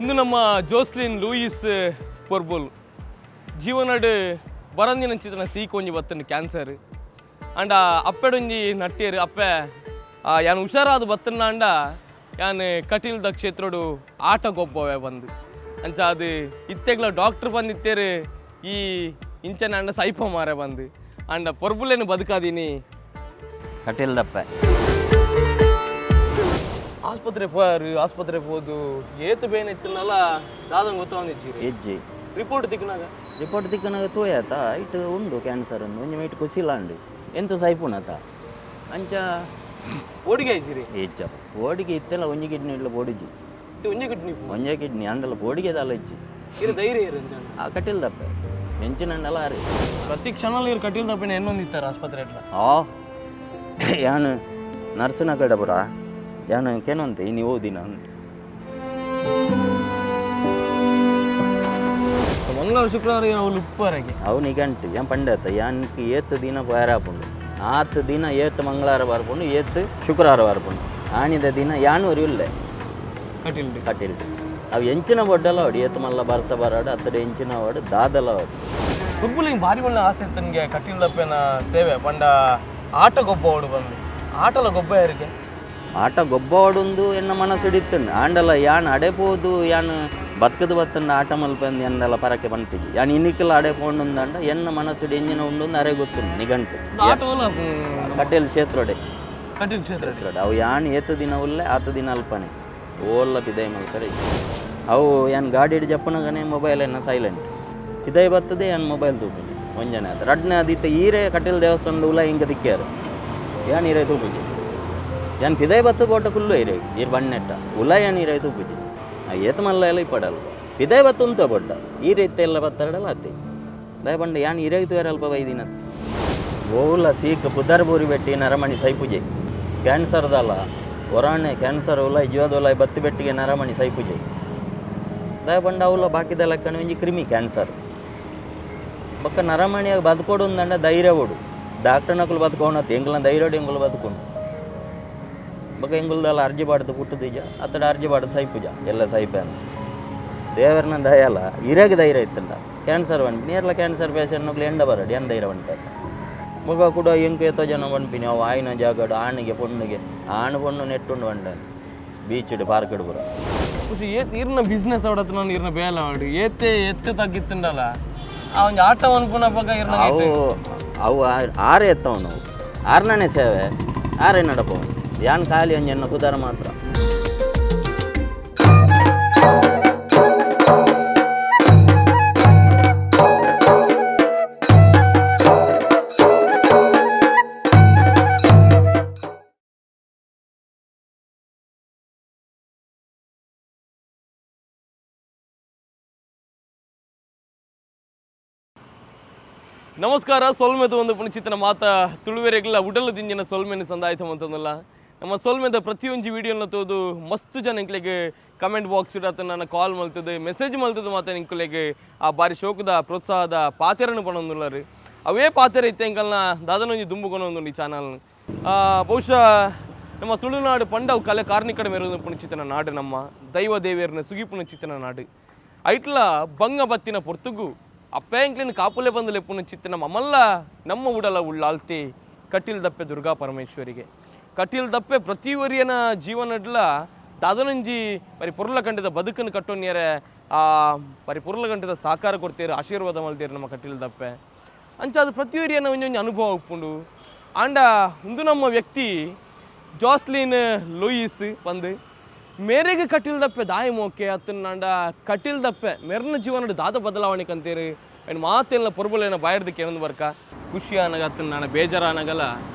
ಇಂದು ನಮ್ಮ ಜೋಸ್ಲಿನ್ ಲೂಯಿಸ್ ಪೊರ್ಬುಲ್ ಜೀವನಡ್ ಬರಂದಿನಂಚಿತನ ಸೀಕ್ ಒಂಜಿ ಬತ್ತಂಡು ಕ್ಯಾನ್ಸರ್. ಅಂಡ ಅಪ್ಪೆಡೊಂಜಿ ನಟ್ಟಿಯರು ಅಪ್ಪೆ ಯಾನ್ ಹುಷಾರಾದ ಬತ್ತನಾಂಡ ಯಾನ್ ಕಟೀಲ್ದ ಕ್ಷೇತ್ರಡು ಆಟ ಗೊಬ್ಬವೆ ಬಂದು. ಅಂಚ ಅದು ಇತ್ತೆಗ್ಲ ಡಾಕ್ಟ್ರ್ ಬಂದಿತ್ತೇರು ಈ ಇಂಚನ ಅಂಡ ಸೈಪ ಮಾರೆ ಬಂದು. ಅಂಡ ಪೊರ್ಬುಲೇನು ಬದುಕಾದೀನಿ. ಕಟೀಲ್ದಪ್ಪೆ. ಆಸ್ಪತ್ರೆ ಪೋಯಾರು, ಆಸ್ಪತ್ರೆ ಪೋದು ಏತು ಬೇನೆ ಇತ್ತಿನಲ್ಲ ದಾದನ್ ಗೊತ್ತಾವಂದಿಜ್ಜಿ? ಇಜ್ಜಿ. ರಿಪೋರ್ಟ್ ತಿಕ್ಕನಾಗ? ರಿಪೋರ್ಟ್ ತಿಕ್ಕನಾಗ ತೋಯಾತ ಇಟ್ಟು ಉಂಡು ಕ್ಯಾನ್ಸರ್ ಉಂಡು, ಒಂಜಿ ಮೈಟ್ ಕುಸಿಲ ಉಂಡು, ಎಂತ ಸೈಪುನತ ಅಂಚ. ಓಡಿಗೆ ಆಯ್ಸಿರಿ? ಇಜ್ಜ, ಓಡಿಗೆ ಇತ್ತೆಲ್ಲ ಒಂಜಿ ಕಿಡ್ನಿ ಇಡ್ಲ ಬೋಡಿಜಿ. ಇತ್ತೆ ಒಂಜಿ ಕಿಡ್ನಿ? ಒಂಜೇ ಕಿಡ್ನಿ ಅಂಡಲ ಬೋಡಿಗೆ ದಾಲ ಇಜ್ಜಿ. ಇರು ಧೈರ್ಯ ಇರು ಅಂಚ. ಆ ಕಟೀಲ್ದಪ್ಪೆ ಎಂಚಿನಂಡಲ ಆರೆ. ಪ್ರತಿ ಕ್ಷಣ ಇರು ಕಟೀಲ್ ದಪ್ಪಿನ ಎನ್ನೊಂದಿತ್ತಾರೆ ಆಸ್ಪತ್ರೆ ಎಟ್ಲ. ಆ ಯಾನು ನರ್ಸನ ಕಡೆ ಪುರ ಯಾನು ಕೇನಂತೆ ಇನಿ ಓದಿನ. ಮಂಗಳವಾರ ಶುಕ್ರವಾರ ಏನು ಅವ್ರು ಉಪ್ಪರಗೆ? ಅವು ನಿಗಂಟು ಯಾನ್ ಪಂಡತ ಯಾನ್ಕ್ ಏತ್ ದಿನ ಪೋಯರಾಪುಂಡು, ಆತ್ ದಿನ ಏತ್ ಮಂಗಳವಾರ ಬರ್ಪುಂಡು, ಏತ್ ಶುಕ್ರವಾರ ಬರ್ಪುಂಡು. ಆನಿದ ದಿನ ಯಾನ್ ಒರಿ ಉಲ್ಲೆ. ಕಟೀಲ್. ಕಟೀಲ್ ಅವು ಎಂಚಿನ ಬೊಡ್ಡಲ ಅವಡು, ಏತ್ ಮಲ್ಲ ಬರ್ಸ ಬರಾಡು ಅತ್ತಡ ಎಂಚಿನ ಅವಡು ದಾದಲ ಅವಡು. ಪುರ್ಬುಲಿಂಗ್ ಭಾರಿ ಒಳ್ಳೆ ಆಸೆ ಇತ್ತನ್ಗೆ ಕಟೀಲ್ ದಪ್ಪೆನ ಸೇವೆ ಪಂಡ ಆಟ ಗೊಬ್ಬ ಓಡು ಬಂದು ಆಟಲ ಗೊಬ್ಬ ಯಾರಿಗೆ? ಆಟ ಗೊಬ್ಬ ಅವಡುಂದು ಎನ್ನ ಮನಸ್ಸಿಡಿತ್ತಂಡು. ಆಂಡಲ ಯಾನ್ ಅಡೆ ಪೋದು ಯಾನ್ ಬತ್ಕದ ಬತ್ತಂಡ ಆಟ ಮಲ್ಪಂದು ಎನ್ನಲ ಪರಕೆ ಪನ್ಪಿಜಿ. ಯಾನ್ ಇನ್ನಿಕ್ಕೆಲ್ಲ ಅಡೆ ಪೋಂಡುಂದಂಡ ಎನ್ನ ಮನಸ್ಸಿಡು ಎಂಜಿನ ಉಂಡು ಅರೆ ಗೊತ್ತುಂಡು ನಿಗಂಟು. ಆಟ ಓಲ? ಕಟೀಲ್ ಕ್ಷೇತ್ರಡೆ. ಕಟೀಲ್ ಕ್ಷೇತ್ರ. ಅವು ಯಾನ್ ಏತ್ ದಿನ ಉಲ್ಲೆ ಆತ ದಿನ ಅಲ್ಪನೆ ಓಲ್ಲ ಪಿದೈ ಮಲ್ಪರೆ. ಅವು ಯಾನ್ ಗಾಡಿಡ್ ಜಪ್ಪುನಗನೆ ಮೊಬೈಲ್ ಎನ್ನ ಸೈಲೆಂಟ್. ಪಿದೈ ಬರ್ತದೆ ಯಾನ್ ಮೊಬೈಲ್ ತೂಪುಜಿ ಒಂಜನೆ ಆತ ರಡ್ಡನೇ ಆದಿತ್ತೆ. ಈರೆ ಕಟೀಲ್ ದೇವಸ್ಥಾನದ ಉಲ ಹಿಂಗ ತಿಕ್ಕ್ಯಾರು, ಯಾನ್ ಈರೆ ತೂಪುಜಿ. ಯಾನ್ ಪಿದೈ ಬತ್ತು ಬೋಟ ಕುಲ್ಲು ಇರೆ ಈರ್ ಬಣ್ಣೆಟ್ಟ ಉಲ ಯಾನ್ ಈರೆ ತೂಪುಜಿ. ಏತ್ ಮಲ್ಲ ಎಲ್ಲ ಇಪ್ಪಡಲ್ಲ ಪಿದೈ ಬತ್ತು ಉಂತ ಬೊಡ್ಡ ಈ ರೀತಿ ಎಲ್ಲ ಬತ್ತರಡಲ್ಲ ಅತ್ತೆ ದಯ ಪಂಡ ಯಾನ್ ಇರೆಗ್ ತೂಯರ ಅಲ್ಪ ಬೈದಿನತ್ತು. ಓಲ ಸೀಕ್ ಪುದರ್ ಬೂರಿ ಬೆಟ್ಟಿ ನರಮಣಿ ಸೈಪುಜೆ. ಕ್ಯಾನ್ಸರ್ದಲ್ಲ ಒರಾಣೆ ಕ್ಯಾನ್ಸರ್ ಉಲ ಜೀವದೊಲ ಬತ್ತಿ ಬೆಟ್ಟಿಗೆ ನರಮಣಿ ಸೈಪುಜೆ. ದಯ ಪಂಡ ಅವಲ ಬಾಕಿದ ಲೆಕ್ಕನೆ ಒಂಜಿ ಕ್ರಿಮಿ ಕ್ಯಾನ್ಸರ್. ಬೊಕ್ಕ ನರಮಣಿಯಾಗ ಬದುಕೋಡು ಅಂದಂಡ ಧೈರ್ಯ ಓಡು. ಡಾಕ್ಟರ್ನಕುಲು ಬದುಕೋಣತ್ತು ಎಂಗ್ಲ ಧೈರ್ಯ ಎಂಗುಲು ಬದುಕೊಂಡು. ಬೊಕ್ಕ ಎಂಗುಲ್ದಲ್ಲ ಅರ್ಜಿ ಬಾಡ್ದು ಪುಟ್ಟುದೀಜ ಅತ್ತಡ ಅರ್ಜಿ ಬಾಡ್ದು ಸೈಪುಜ ಎಲ್ಲ ಸೈಪೆ ಅಂತ ದೇವರನ್ನ ದಯಲ್ಲ. ಇರಾಗ ಧೈರ್ಯ ಇತ್ತಂಡ ಕ್ಯಾನ್ಸರ್ ಬಂದು ನೇರ್ಲ ಕ್ಯಾನ್ಸರ್ ಪೇಷಂಟ್ ಎಂಡ ಬರಡು ಏನು ಧೈರ್ಯ ಬಂತ. ಮಗ ಕೂಡ ಎಂಕು ಏತೋ ಜನ ಪನ್ಪಿನಿ ಅವು ಆಯ್ನ ಜಾಗಡು ಆಣಿಗೆ ಪೊಣ್ಣುಗೆ ಆಣು ಪೊಣ್ಣು ನೆಟ್ಟುಂಡು ಬಂಡ ಬೀಚಿಡು ಪಾರ್ಕಿಡು ಪೂರ. ಖುಷಿ ಏತ್ ಇರ್ನ ಬಿಸ್ನೆಸ್ ಅವಡತ್ತ ನಾನು ಇರ್ನ ಬೇಲೆ ಅವಡು ಏತೆ ಎತ್ತು ತಗ್ಗಿತ್ತುಂಡಲ್ಲ ಆ ಒಂಜಿ ಆಟ ಅನ್ಪುನ ಪಕ್ಕ ಇರ್ನ. ಅವು ಅವು ಆರೇ ಎತ್ತವನು ನಾವು ಆರ್ನೇ ಸೇವೆ ಆರೇ ನಡಪವನು. ಯಾನ್ ಖಾಲಿ ಒಂಜಿ ಎನ್ನ ಕುದಾರ ಮಾತ್ರ. ನಮಸ್ಕಾರ. ಸೊಲ್ಮೆದ ಒಂದು ಪುಣಿಚಿತನ ಮಾತ ತುಳುವೆರೆಗ್ಲ ಉಡಲು ದಿಂಜಿನ ಸೊಲ್ಮೆನ ಸಂದಾಯ್ತು ಅಂತಂದಲ್ಲ. ನಮ್ಮ ಸೊಲ್ಮೆದ ಪ್ರತಿಯೊಂಜಿ ವಿಡಿಯೋನ ತೋದು ಮಸ್ತ್ ಜನ ಎಂಕ್ಲೆಗ್ ಕಮೆಂಟ್ ಬಾಕ್ಸ್ ಇಡತ್ತ ನನ್ನ ಕಾಲ್ ಮಲ್ತದೆ ಮೆಸೇಜ್ ಮಲ್ತದೆ ಮಾತ ಎಂಕ್ಲೆಗ್ ಆ ಬಾರಿ ಶೋಕದ ಪ್ರೋತ್ಸಾಹದ ಪಾತೆರನ್ನು ಪಣೊಂದುಲ್ಲರು. ಅವೇ ಪಾತೆರ ಇತ್ತೆ ಎಂಕಲ್ನ ದಾದನೊಂಜಿ ದುಂಬುಕೊನೊಂದುಂಡು ಈ ಚಾನಲ್. ಬಹುಶಃ ನಮ್ಮ ತುಳುನಾಡು ಪಂಡವು ಕಲೆ ಕಾರ್ಣಿಕಡ ಮೆರವೊಂದು ಪುಣಿಚಿತನ ನಾಡು, ನಮ್ಮ ದೈವ ದೇವಿಯರನ್ನ ಸುಗಿಪುಣಿಚಿತನ ನಾಡು. ಐಟ್ಲ ಬಂಗ ಬತ್ತಿನ ಪೊರ್ತುಗು ಅಪ್ಪೆಂಕ್ಲಿನ ಕಾಪುಲೆ ಬಂದು ಲೆಪ್ಪುನ ಚಿತ್ತ ಮಲ್ಲ ನಮ್ಮ ಉಡಲ ಉಳ್ಳಾಲ್ತಿ ಕಟೀಲ್ ದಪ್ಪೆ ದುರ್ಗಾ ಪರಮೇಶ್ವರಿಗೆ. ಕಟೀಲ್ ದಪ್ಪೆ ಪ್ರತಿಯೊರಿಯನ ಜೀವನಡ್ಲ ದಾದನಂಜಿ ಬರಿ ಪೊರ್ಲ ಕಂಠದ ಬದುಕನ್ನು ಕಟ್ಟೊನ್ಯರೆ ಆ ಬರಿ ಪೊರ್ಲ ಕಂಠದ ಸಾಕಾರ ಕೊಡ್ತೀರು, ಆಶೀರ್ವಾದ ಮಲ್ತೀರು ನಮ್ಮ ಕಟೀಲ್ ದಪ್ಪೆ. ಅಂಚ ಅದು ಪ್ರತಿಯೊರಿಯನ ಒಂಜೊಂಜಿ ಅನುಭವ ಉಪ್ಪುಂಡು. ಆಂಡ ಉಂದು ನಮ್ಮ ವ್ಯಕ್ತಿ ಜಾಸ್ಲಿನ್ ಲೂಯಿಸ್ ಬಂದು ಮೇರೆಗೆ ಕಟೀಲ್ ದಪ್ಪೆ ದಾಯ ಮೋಕೆ ಅತ್ತನಾಂಡ ಕಟೀಲ್ ದಪ್ಪೆ ಮೆರ್ನ ಜೀವನಡ್ ದಾದ ಬದಲಾವಣೆ ಕಂತೀರು ಅಂಡ್ ಮಾತೆಲ್ಲ ಪೊರ್ಬುಲೇನ ಬಾಯರ್ದಕ್ಕೆ ಏನೊಂದು ಬರ್ಕ ಖುಷಿ ಆನಗ ಅತ್ತನಾಂಡ ಬೇಜಾರಾನಗಲ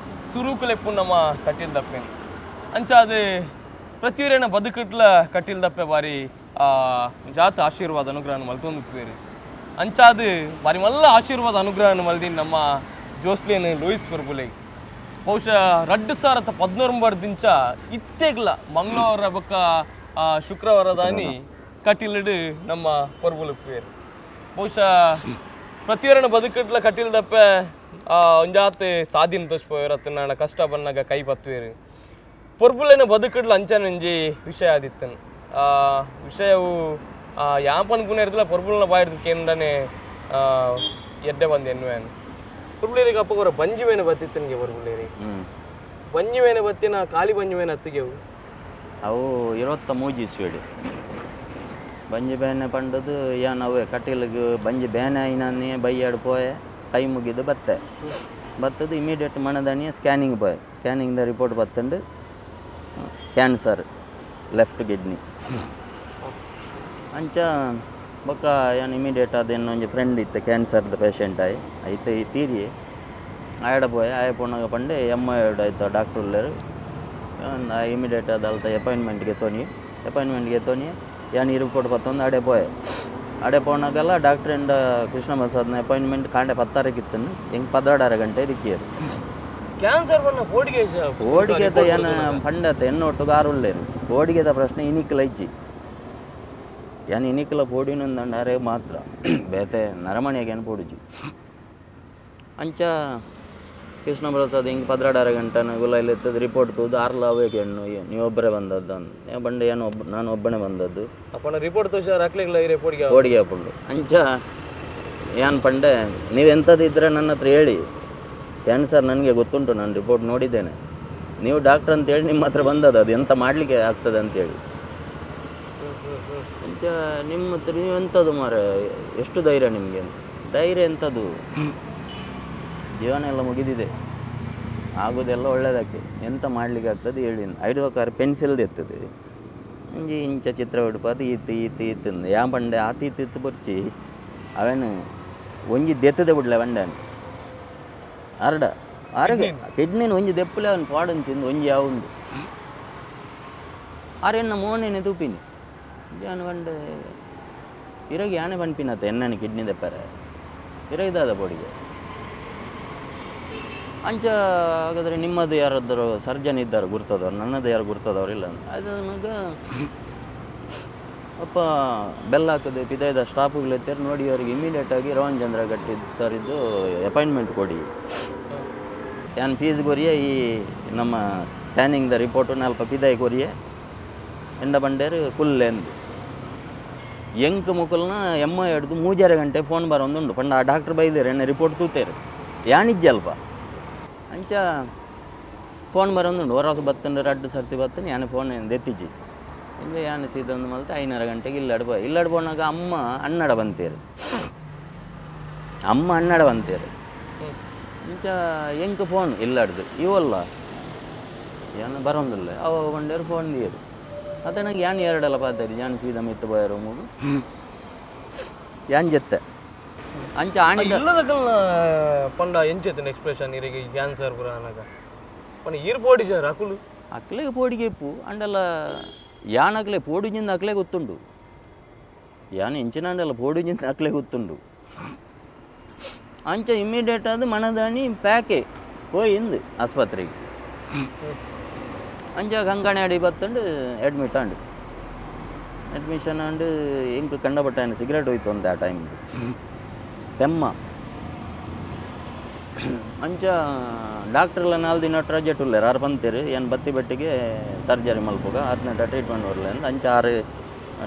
ಸುರುಕುಲೆಪ್ಪು ನಮ್ಮ ಕಟೀಲ್ ದಪ್ಪೆ. ಅಂಚ ಅದು ಪ್ರತಿಯೊರಿನ ಬದುಕಟ್ಲ ಕಟೀಲ್ ದಪ್ಪೆ ಬಾರಿ ಜಾತ ಆಶೀರ್ವಾದ ಅನುಗ್ರಹ ಮಲ್ತೊಂದು ಉಪ್ಪುವೇರು. ಅಂಚಾದು ಬಾರಿ ಮಲ್ಲ ಆಶೀರ್ವಾದ ಅನುಗ್ರಹ ಮಲ್ದಿನ ನಮ್ಮ ಜೋಸ್ಲಿನ್ ಲೂಯಿಸ್ ಪೊರ್ಬುಲೆ. ಬಹುಶಃ 2019 ದಿಂಚ ಇತ್ತೆಗ್ಲ ಮಂಗಳವಾರ ಬೊಕ್ಕ ಶುಕ್ರವಾರ ದಾನಿ ಕಟೀಲುಡು ನಮ್ಮ ಪೊರ್ಬುಲು ಉಪ್ಪುವೇರು. ಬಹುಶಃ ಪ್ರತಿಯೊರನ ಬದುಕಟ್ಲ ಕಟೀಲ್ ದಪ್ಪೆ ಒಂಜಾತ್ ಸಾದಿನ ತೋಚ್ಪೋಯರ್ ಅತ್ತನಾಡ ಕಷ್ಟ ಬನ್ನಾಗ ಕೈ ಪತ್ತುವೇರು. ಪೊರ್ಬುಲೆನ ಬದುಕಡ್ಲ ಅಂಚನೊಂಜಿ ವಿಷಯ ಆದಿತ್ತನು. ವಿಷಯವು ಯಾಪನ್ ಪುನ ಪೊರ್ಬುಲ್ನ ಬಾಯಿರ್ದು ಕೇಂದನೆ ಎಡ್ಡೆ ಬಂದು ಎನ್ನುವೇನು ಪೊರ್ಬುಲೇರಿಗೆ ಅಪ್ಪ ಕೊರ ಬಂಜಿ ಬೇನೆ ಬತ್ತಿತ್ತನಿಗೆ ಪೊರ್ಬುಲೇರಿ. ಬಂಜಿ ಬೇನೆ ಬತ್ತಿನ ಖಾಲಿ ಬಂಜಿ ಬೇನೆ ಅತ್ತಿಗೆವು. ಅವು 23 ಇಸ್ವಿಡ್ ಬಂಜಿ ಬೇನೆ ಪಂಡದು ಏನ್ ಅವೇ ಕಟೀಲಿಗೆ ಬಂಜಿ ಬೇನೆ ಆಯಿನೇ ಬೈಯಾಡು ಪೋಯೆ, ಕೈ ಮುಗಿದು ಬತ್ತೆ. ಬತ್ತದು ಇಮಿಡಿಯೇಟ್ ಮನದಣಿಯ ಸ್ಕ್ಯಾನಿಂಗ್ ಪೋಯೆ. ಸ್ಕ್ಯಾನಿಂಗ್ದ ರಿಪೋರ್ಟ್ ಬತ್ತಂಡು ಕ್ಯಾನ್ಸರ್ ಲೆಫ್ಟ್ ಕಿಡ್ನಿ. ಅಂಚ ಬೊಕ್ಕ ಏನು ಇಮಿಡಿಯೇಟ್ ಅದು ಇನ್ನೊಂಜಿ ಫ್ರೆಂಡ್ ಇತ್ತು ಕ್ಯಾನ್ಸರ್ದ ಪೇಷಂಟ್ ಆಯ್ ಐತೆ ಈ ತೀರಿ ಆಯಡ ಪೋಯೆ. ಆಯ ಪೋನಾಗ ಪಂಡೆ ಎಮ್ I ಆಯ್ತು ಡಾಕ್ಟ್ರ್ ಉಲ್ಲೇರು. ಇಮಿಡಿಯೇಟ್ ಅದು ಅಲ್ತ ಅಪಾಯಿಂಟ್ಮೆಂಟ್ಗೆ ತೊನಿ ಅಪಾಯಿಂಟ್ಮೆಂಟ್ಗೆ ತೊನಿ ಯಾನ್ ಈ ರಿಪೋರ್ಟ್ ಬತ್ತೊಂದು ಆಡೆ ಪೋಯೆ. ಆಡೆ ಪೋನಾಗೆಲ್ಲ ಡಾಕ್ಟ್ರ್ ಎಂಡ ಕೃಷ್ಣ ಪ್ರಸಾದ್ನ ಅಪಾಯಿಂಟ್ಮೆಂಟ್ ಕಾಂಡೆ 10 ಇತ್ತನ್ನು ಹೆಂಗೆ 12 ಗಂಟೆ ದಿಕ್ಕಿಯರು. ಕ್ಯಾನ್ಸರ್ ಬಣ್ಣ ಕೋಡಿಗೆ. ಕೋಡಿಗೆದ ಏನ ಪಂಡತ ಎನ್ನೊಟ್ಟುಗು ಆರು ಉಳ್ಳೇರು. ಕೋಡಿಗೆದ ಪ್ರಶ್ನೆ ಇನಿಕ್ಲ ಇಜ್ಜಿ. ಏನ್ ಇನಿಕ್ಲ ಪೋಡಿನಂದಂಡ ಅರೆ ಮಾತ್ರ ಬೇತೆ ನರಮಣಿಯಾಗ ಏನು ಪೋಡುಜಿ. ಅಂಚ ಕೃಷ್ಣ ಪ್ರಸಾದ್ ಹಿಂಗೆ 12 ಗಂಟೆನ ಗುಲಾಯಿಲ್ ಎತ್ತದ ರಿಪೋರ್ಟ್ ತೂದು ಆರ್ಲ ಅವೇಕೆ ಹೆಣ್ಣು ನೀವು ಒಬ್ಬರೇ ಬಂದದ್ದು ಅಂದ್ ಬಂಡೆ ಏನು ಒಬ್ಬ ನಾನು ಒಬ್ಬನೇ ಬಂದದ್ದು. ಅಪ್ಪನ ರಿಪೋರ್ಟ್ ತೋಷ ರಾಕ್ಲೆಗ್ಲ ಇರೆ ಪೋಡಿಗೆ. ಕೋಡಿಗೆ ಹಾಕೊಂಡು ಅಂಚ ಏನು ಪಂಡೆ ನೀವು ಎಂಥದ್ದು ಇದ್ದರೆ ನನ್ನ ಹತ್ರ ಹೇಳಿ, ಕ್ಯಾನ್ಸರ್ ನನಗೆ ಗೊತ್ತುಂಟು, ನಾನು ರಿಪೋರ್ಟ್ ನೋಡಿದ್ದೇನೆ, ನೀವು ಡಾಕ್ಟ್ರ್ ಅಂತೇಳಿ ನಿಮ್ಮ ಹತ್ರ ಬಂದದ್ದು, ಅದು ಎಂತ ಮಾಡಲಿಕ್ಕೆ ಆಗ್ತದೆ ಅಂತೇಳಿ. ಅಂಚ ನಿಮ್ಮ ಹತ್ರ ನೀವು ಎಂಥದ್ದು ಮಾರ್ರೆ, ಎಷ್ಟು ಧೈರ್ಯ ನಿಮಗೆ? ಧೈರ್ಯ ಎಂಥದ್ದು, ಜೀವನ ಎಲ್ಲ ಮುಗಿದಿದೆ, ಆಗೋದೆಲ್ಲ ಒಳ್ಳೆಯದಕ್ಕೆ, ಎಂತ ಮಾಡಲಿಕ್ಕೆ ಆಗ್ತದೆ ಹೇಳಿ. ಐದು ಪೆನ್ಸಿಲ್ ಎತ್ತದೆ ಇಂಜಿ ಇಂಚ ಚಿತ್ರ ಬಿಡ್ಪಾದ ಈತ್ ಈತ್ ಈತ್ ಯಾ ಪಂಡೆ ಆತ ಈತ್ ಇತ್ತು ಬೊರ್ಚಿ ಅವೇನು ಒಂಜಿ ದೆತ್ತದೆ ಬಿಡ್ಲೆ ಬಂಡೆ ಅರ್ಡ ಆರೋಗ್ಯ ಕಿಡ್ನಿನ ಒಂಜಿ ದೆಪ್ಪುಲೆ ಅವನು ಪಾಡನ್ ತಿಂದು ಒಂಜಿ ಯಾವುಂಡು ಆರೆನ್ನ ಮೋನೇನೆ ತೂಪಿನಿ ಜಾನ ಬಂಡೆ ಇರಗಿ ಯಾನೆ ಪನ್ಪಿನತ್ತ ಎನ್ನನ ಕಿಡ್ನಿ ದೆಪ್ಪರೆ ಇರಗಿದಾದ ಪೊಡಿಗೆ. ಅಂಚ ಹಾಗಾದರೆ ನಿಮ್ಮದು ಯಾರಾದರೂ ಸರ್ಜನ್ ಇದ್ದಾರೆ ಗುರ್ತದವ್ರು, ನನ್ನದು ಯಾರು ಗುರ್ತದವ್ರು ಇಲ್ಲ ಅಂತ. ಅದು ನಮಗೆ ಅಪ್ಪ ಬೆಲ್ಲ ಹಾಕದೆ ಪಿದಾಯ್ದ ಸ್ಟಾಫುಗಳು ಎತ್ತಾರೆ ನೋಡಿ ಅವ್ರಿಗೆ ಇಮಿಡಿಯೇಟಾಗಿ ರೋಹನ್ ಚಂದ್ರ ಗಟ್ಟಿ ಸರ್ ಇದ್ದು ಅಪಾಯಿಂಟ್ಮೆಂಟ್ ಕೊಡಿ. ಯಾನ್ ಫೀಸ್ ಕೊರಿಯೆ ಈ ನಮ್ಮ ಸ್ಕ್ಯಾನಿಂಗ್ದ ರಿಪೋರ್ಟು ನಲ್ಪ ಪಿದಾಯಿ ಕೊರಿಯೆ ಎಂಡ ಬಂಡೇರು ಕುಲ್ಲೆ ಅಂದು ಎಂಕ್ ಮುಕುಲ್ನ ಎಮ್ಮ ಹಿಡ್ದು ಮೂಜರೆ ಗಂಟೆ ಫೋನ್ ಬರೋಂದುಂಡು ಪಂಡ ಆ ಡಾಕ್ಟ್ರ್ ಬೈದೇರು ಎನ್ನ ರಿಪೋರ್ಟ್ ತೂತೇರು ಯಾನಿಜ್ಜಿ ಅಲ್ಪ. ಅಂಚ ಫೋನ್ ಬರೋಂದುಂಡು ಹೊರಸು ಬತ್ತಂಡು ರಡ್ಡು ಸರ್ತಿ ಬತ್ತಂಡು ಯಾನ್ ಫೋನ್ ದೆತ್ತಿಜಿ ಇಂದ ಯಾನ್ ಸೀದ ಒಂದು ಮಲ್ತೆ 5 ಗಂಟೆಗೆ ಇಲ್ಲಡ್ ಪೋಯೆ. ಇಲ್ಲಡ್ ಪೋನಾಗ ಅಮ್ಮ ಅಣ್ಣಡ ಬಂತೇರು, ಅಮ್ಮ ಅಣ್ಣಡ ಬಂತೇರು. ಇಂಚ ಎಂಕ್ ಫೋನ್ ಇಲ್ಲಡ್ದು ಇವಲ್ಲ ಏನು ಬರೋಂದಿಲ್ಲ ಅವ ಬಂಡೇರು ಫೋನ್ ದಿಯರು. ಅದೇ ನಂಗೆ ಯಾನ್ ಎರಡೆಲ್ಲ ಪಾತರಿ ಯಾನ್ ಸೀದಾ ಮಿತ್ತು ಪೋಯೆ ರೂಮುಗು ಯಾನ್ ಜೆತ್ತೆ ಅಂಚ ಆಣಿದ ಇಲ್ಲದಕಲ್ನ ಪಂಡ ಎಂಚೆತ್ತಿನ ಎಕ್ಸ್ಪ್ರೆಷನ್ ಇರಿಗೆ ಕ್ಯಾನ್ಸರ್ ಪುರ ಅನಗ ಪಂಡ ಈರ್ ಪೋಡಿ ಸರ್ ಅಕುಲು. ಅಕ್ಲೆಗ್ ಪೋಡಿಗೆ ಇಪ್ಪು ಅಂಡಲ ಯಾನ್ ಅಕ್ಲೆ ಪೋಡುಜಿಂದ ಅಕ್ಲೆ ಗೊತ್ತುಂಡು, ಯಾನ್ ಇಂಚಿನಾಂಡಲ ಪೋಡುಜಿಂದ ಅಕ್ಲೆ ಗೊತ್ತುಂಡು. ಅಂಚ ಇಮ್ಮಿಡಿಯೇಟ್ ಅದು ಮನದಾನಿ ಪ್ಯಾಕೆ ಪೋಯಿಂದು ಆಸ್ಪತ್ರೆಗೆ. ಅಂಚ ಕಂಕಣೆ ಅಡಿ ಬತ್ತಂಡು ಅಡ್ಮಿಟ್ ಆಂಡು. ಅಡ್ಮಿಷನ್ ಆಂಡು ಎಂಕ್ ಕಂಡಪಟ್ಟ ಸಿಗರೇಟ್ ಹೋಯ್ತು ಅಂತ ಆ ಟೈಮ್ ತೆಮ್ಮ. ಅಂಚ ಡಾಕ್ಟ್ರೆಲ್ಲ 4 ದಿನ ರಜೆ ಉಲ್ಲೇರು ಆರು ಪಂತೇರು ಏನು ಬತ್ತಿ ಬಟ್ಟಿಗೆ ಸರ್ಜರಿ ಮಲ್ಪುಗ ಆತ್ನಟ ಟ್ರೀಟ್ಮೆಂಟ್ ಬರಲ್ಲ ಅಂದ್. ಅಂಚ ಆರು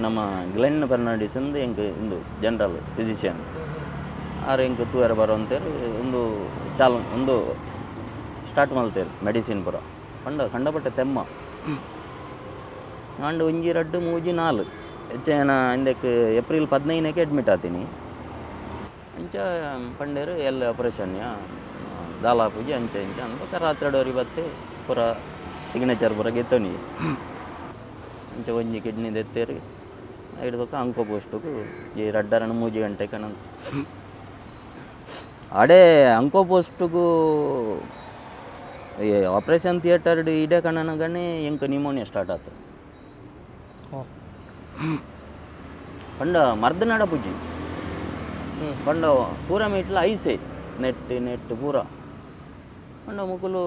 ನಮ್ಮ ಗ್ಲೆನ್ ಫೆರ್ನಾಂಡಿಸ್ ಅಂದು ಎಂಕ್ ಇಂದು ಜನರಲ್ ಫಿಸಿಷಿಯನ್ ಆರು ಎಂಕ್ ತೂಯರ ಬರೋಂತೇರು ಒಂದು ಚಾಲು ಒಂದು ಸ್ಟಾರ್ಟ್ ಮಲ್ತೇರು ಮೆಡಿಸಿನ್ ಪೂರ ಪಂಡ ಕಂಡಪಟ್ಟೆ ತೆಮ್ಮ ಆಂಡ್ ಒಂಜಿ ರಡ್ಡು ಮೂಜಿ ನಾಲ್ ಹೆಚ್ಚೇನ ಇಂದಕ್ಕೆ ಏಪ್ರಿಲ್ 15ಕ್ಕೆ ಅಡ್ಮಿಟ್ ಆತೀನಿ. ಅಂಚ ಪಂಡೇರು ಎಲ್ಲ ಆಪರೇಷನ್ ದಾಲ ಪೂಜೆ ಅಂಚ ಇಂಚ ಅಂದ ರಾತ್ರಿ ಡೋರಿ ಬತ್ತೆ ಪೂರ ಸಿಗ್ನೇಚರ್ ಪೂರ ಗೆತ್ತೋನಿ. ಅಂಚ ಒಂಜಿ ಕಿಡ್ನಿ ದೆತ್ತೇರು ಐಡ್ದೊಕ್ಕ ಅಂಕೋ ಪೋಸ್ಟುಗು ಈ ರಡ್ಡರನ ಮೂಜಿ ಗಂಟೆ ಕಣ ಅಡೆ ಅಂಕೋ ಪೋಸ್ಟುಗು ಈ ಆಪರೇಷನ್ ಥಿಯೇಟರ್ ಇಡೇ ಕಣನಗನೇ ಎಂಕ್ ನಿಮೋನಿಯಾ ಸ್ಟಾರ್ಟ್ ಆತು. ಪಂಡ ಮರ್ದ್ ನಡಪುಜಿ ಪಂಡ ಪೂರ ಮೀಟ್ಲ ಐಸೆ ನೆಟ್ ನೆಟ್ ಪೂರ ಪಂಡ ಮುಕುಲು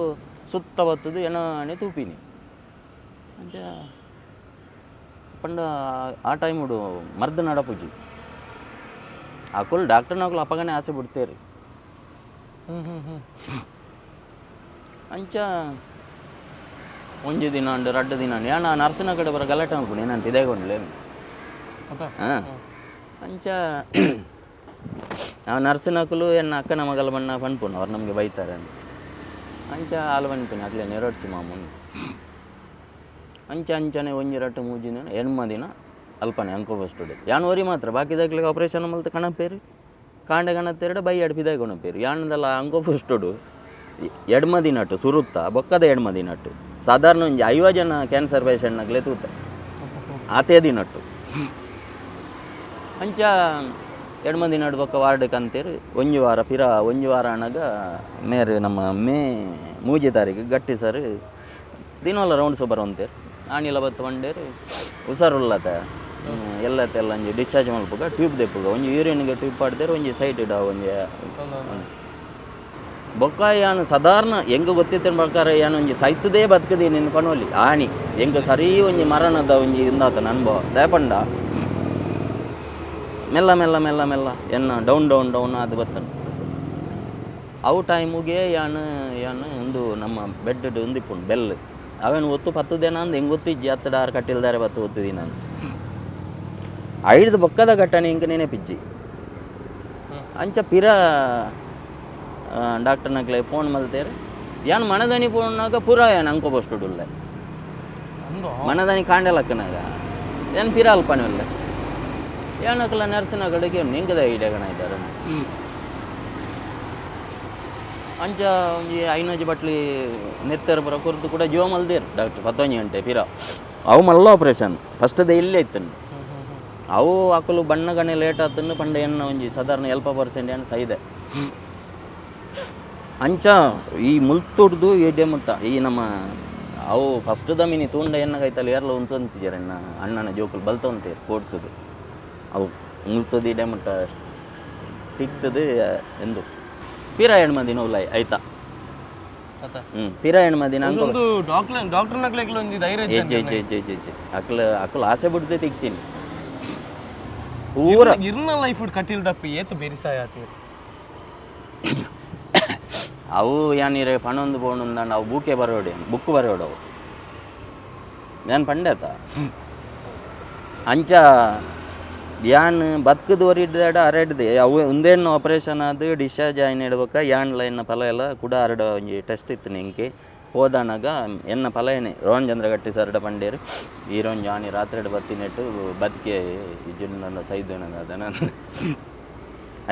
ಸುತ್ತ ಬತ್ತದು ಎನಾನೆ ತೂಪಿನಿ. ಅಂಚ ಪಂಡ ಆ ಟೈಮುಡು ಮರ್ದ್ ನಡಪುಜಿ ಅಕುಲು ಡಾಕ್ಟರ್ನಕುಲು ಅಪಗನೆ ಆಸೆ ಬಿಡ್ತೇರು. ಅಂಚ ಒಂಜಿ ದಿನ ಅಂಡು ರಡ್ಡು ದಿನ ಅಂಡು ಯಾನ ನರ್ಸಿನ ಕಡೆ ಬರ ಗಲಾಟೆ ಅನ್ಕೊಂಡು ನಾನು ಪಿದಾಯ್ಕೊಂಡ್ಲೆ. ಹಾಂ ಅಂಚ ನಾವು ನರ್ಸಿನಕುಲು ಎನ್ನ ಅಕ್ಕನ ಮಗಲ ಬಣ್ಣ ಪನ್ಪುನು ಅವ್ರು ನಮಗೆ ಬೈತಾರೆ ಅಂತ. ಅಂಚ ಹಾಲು ಪನ್ಪಿನ ಅಕ್ಲೆ ನೆರೊಡ್ಚಿ ಮಾಮೂನು. ಅಂಚ ಅಂಚನೆ ಒಂಜಿ ರಟ್ಟು ಮೂಜಿ ದಿನ ಎಣ್ಮ ದಿನ ಅಲ್ಪನೆ ಅಂಕೋ ಫಸ್ಟುಡೆ ಯಾನ್ ಒರಿ ಮಾತ್ರ ಬಾಕಿದಾಕ್ಲಿಗೆ ಆಪರೇಷನ್ ಮಲ್ತ ಕಣಪೇರು ಕಾಂಡೆ ಕಣತ್ತೆರಡು ಬೈ ಅಡ್ ಪಿದಾಯ್ ಕೊಣಪೇರು ಯಾನದಲ್ಲ ಅಂಕೋ ಫಸ್ಟುಡು ಎಡ್ಮ ದಿನಟ್ಟು ಸುರುತ್ತ ಬೊಕ್ಕದ ಎಡ್ಮ ದಿನಟ್ಟು ಸಾಧಾರಣ ಒಂಜಿ 50 ಜನ ಕ್ಯಾನ್ಸರ್ ಪೇಷಂಟ್ನಕ್ಲೆ ತೂತ ಆತೇ ದಿನಟ್ಟು. ಅಂಚ ಎಡ್ಮ ದಿನಡು ಬೊಕ್ಕ ವಾರ್ಡ್ ಕಂತೇರು ಒಂಜಿ ವಾರ ಪಿರ ಒಂಜಿ ವಾರ ಅಣಗ ಮೇರು ನಮ್ಮ ಮೇ 3 ತಾರೀಕು ಗಟ್ಟಿ ಸರ್ ದಿನವಲ್ಲ ರೌಂಡ್ಸ್ ಬರೋಂತೇರು ಆಣಿಲ ಬತ್ತು ಬಂಡೇರು ಹುಷಾರುಲ್ಲತ ಎಲ್ಲತ್ತೆ ಎಲ್ಲ ಒಂಜಿ ಡಿಸ್ಚಾರ್ಜ್ ಮಲ್ಪುಗ ಟ್ಯೂಬ್ ದೆಪ್ಪುಗ ಒಂಜಿ ಯೂರಿನ್ಗೆ ಟ್ಯೂಬ್ ಪಾಡ್ದೇರು ಒಂಜಿ ಸೈಟ್ ಇಡ ಒಂಜಿ ಬೊಕ್ಕ ಯಾನು ಸಾಧಾರಣ ಹೆಂಗೆ ಗೊತ್ತಿತ್ತಿನ ಪ್ರಕಾರ ಯಾನು ಒಂಜಿ ಸೈತದೇ ಬದುಕದೆ ನಿನ್ನ ಪಣೋಲಿ ಆಣಿ ಹೆಂಗೆ ಸರಿ ಒಂಜಿ ಮರಣದ ಒಂಜಿ ಇಂದಾತನ ಅನುಭವ ದಯಪಂಡ ಮೆಲ್ಲ ಮೆಲ್ಲ ಮೆಲ್ಲ ಮೆಲ್ಲ ಎನ್ನ ಡೌನ್ ಡೌನ್ ಡೌನ್ ಅದು ಬತ್ತನು. ಅವು ಟೈಮುಗೆ ಯಾನು ಯಾನು ಒಂದು ನಮ್ಮ ಬೆಡ್ ಒಂದಿಪ್ಪುಂಡು ಬೆಲ್ ಅವೇನು ಒತ್ತು ಪತ್ತದೇನ ಅಂದು ಹೆಂಗೆ ಗೊತ್ತಿಜ್ಜಿ ಹತ್ತಡ ಆರು ಕಟ್ಟಿಲ್ದಾರೆ ಬತ್ತು ಒತ್ತಿದಿ ನಾನು ಐದು ಬೊಕ್ಕದ ಘಟನೆ ಹಿಂಗೆ ನೆನಪಿಜ್ಜಿ. ಅಂಚ ಪಿರ ಡಾಕ್ಟರ್ನಕ್ಲೆ ಫೋನ್ ಮಲ್ತೇರು ಯಾನ್ ಮನದನಿ ಫೋನ್ನಾಗ ಪೂರ ಯಾನ್ ಅಂಕೋ ಬಸ್ಟುಡುಲ್ಲೆ ಮನದನಿ ಕಾಂಡೆಲಕ್ಕನಾಗ ಏನು ಪಿರ ಅಲ್ಪನೆ ಉಲ್ಲೆ ಏನಕ್ಕಲ್ಲ ನರ್ಸಿನ ಕಡೆಗೆ ನಿಂಗದ ಐಡಿಯಾ ಇದ್ದಾರೆ. ಅಂಚ ಒಂಜಿ ಐನೋಜಿ ಬಟ್ಲಿ ನೆತ್ತರ ಪೂರ ಕೊರ್ದು ಕೂಡ ಜೀವ ಮಲ್ದೇರು ಡಾಕ್ಟರ್ 11 ಗಂಟೆ ಪಿರ ಅವು ಮಲ್ಲ ಆಪರೇಷನ್ ಫಸ್ಟದ ಇಲ್ಲೇ ಇತ್ತು. ಅವು ಅಕಲು ಬಣ್ಣಗಣೆ ಲೇಟ್ ಆತನ್ನು ಪಂಡ ಎನ್ನ ಒಂಜಿ ಸಾಧಾರಣ ಎಲ್ಪ ಪರ್ಸೆಂಟ್ ಏನು ಸೈದೆ. ಅಂಚ ಈ ಮುಲ್ತುಡ್ದು ಎಡೆ ಮುಟ್ಟ ಈ ನಮ್ಮ ಅವು ಫಸ್ಟ್ದ ಮಿನಿ ತೂಂಡ ಎನ್ನಗೈತಲ್ಲ ಏರ್ಲ ಉಂಟಂತಿದ್ದಾರೆ ಎನ್ನ ಅಣ್ಣನ ಜೋಕುಲು ಬಲ್ತ ಉಂಟೇರು ಕೋಡ್ತದು ಅವು ಮುಲ್ತದ ಇಡೆ ಮುಟ್ಟ ತಿಕ್ತದು ಎಂದು ಪಿರ ಎಣ್ಮ ದಿನ ಉಲ್ಲ ಆಯ್ತಾ. ಪಿರ ಎಣ್ಮ ದಿನ ಅಕ್ಲ ಅಕ್ಲ ಆಸೆ ಬಿಡ್ದೆ ತಿಕ್ತೀನಿ ಪೂರ ಇರ್ನ ಲೈಫ್ ಕಟ್ಟಿಲ್ ದಪ್ಪಿ ಏತು ಬೆರಿಸಾಯ ಆತೀರ್. ಅವು ಯಾನಿರೆ ಪಣೊಂದು ಪೋಣೊಂದು ಅವು ಬೂಕೆ ಬರೋಡೆ ಬುಕ್ ಬರೋಡವು ನಾನು ಪಂಡೇತ. ಅಂಚ ಯಾನ್ ಬದುಕದು ಒರಿಡ್ದಾಡ ಅರೆಡ್ದೆ ಅವು ಒಂದೇನು ಆಪರೇಷನ್ ಅದು ಡಿಸ್ಚಾರ್ಜ್ ಆಯ್ನ ಇಡ್ಬೇಕ ಯಾನ್ ಲೈನ್ನ ಫಲ ಎಲ್ಲ ಕೂಡ ಅರಡ ಒಂಜಿ ಟೆಸ್ಟ್ ಇತ್ತು ನಿಂಗೆ ಹೋದಾನಾಗ ಎನ್ನ ಫಲ ಏನೇ ರೋಹನ್ ಚಂದ್ರ ಗಟ್ಟಿ ಸರ್ಡ ಪಂಡೇರು ಈರೋನ್ ಜಾನಿ ರಾತ್ರಿ ಬತ್ತಿನೆಟ್ಟು ಬದುಕೆ ಇಜ್ಜುಂಡ ಸೈದು ಅದನ್ನ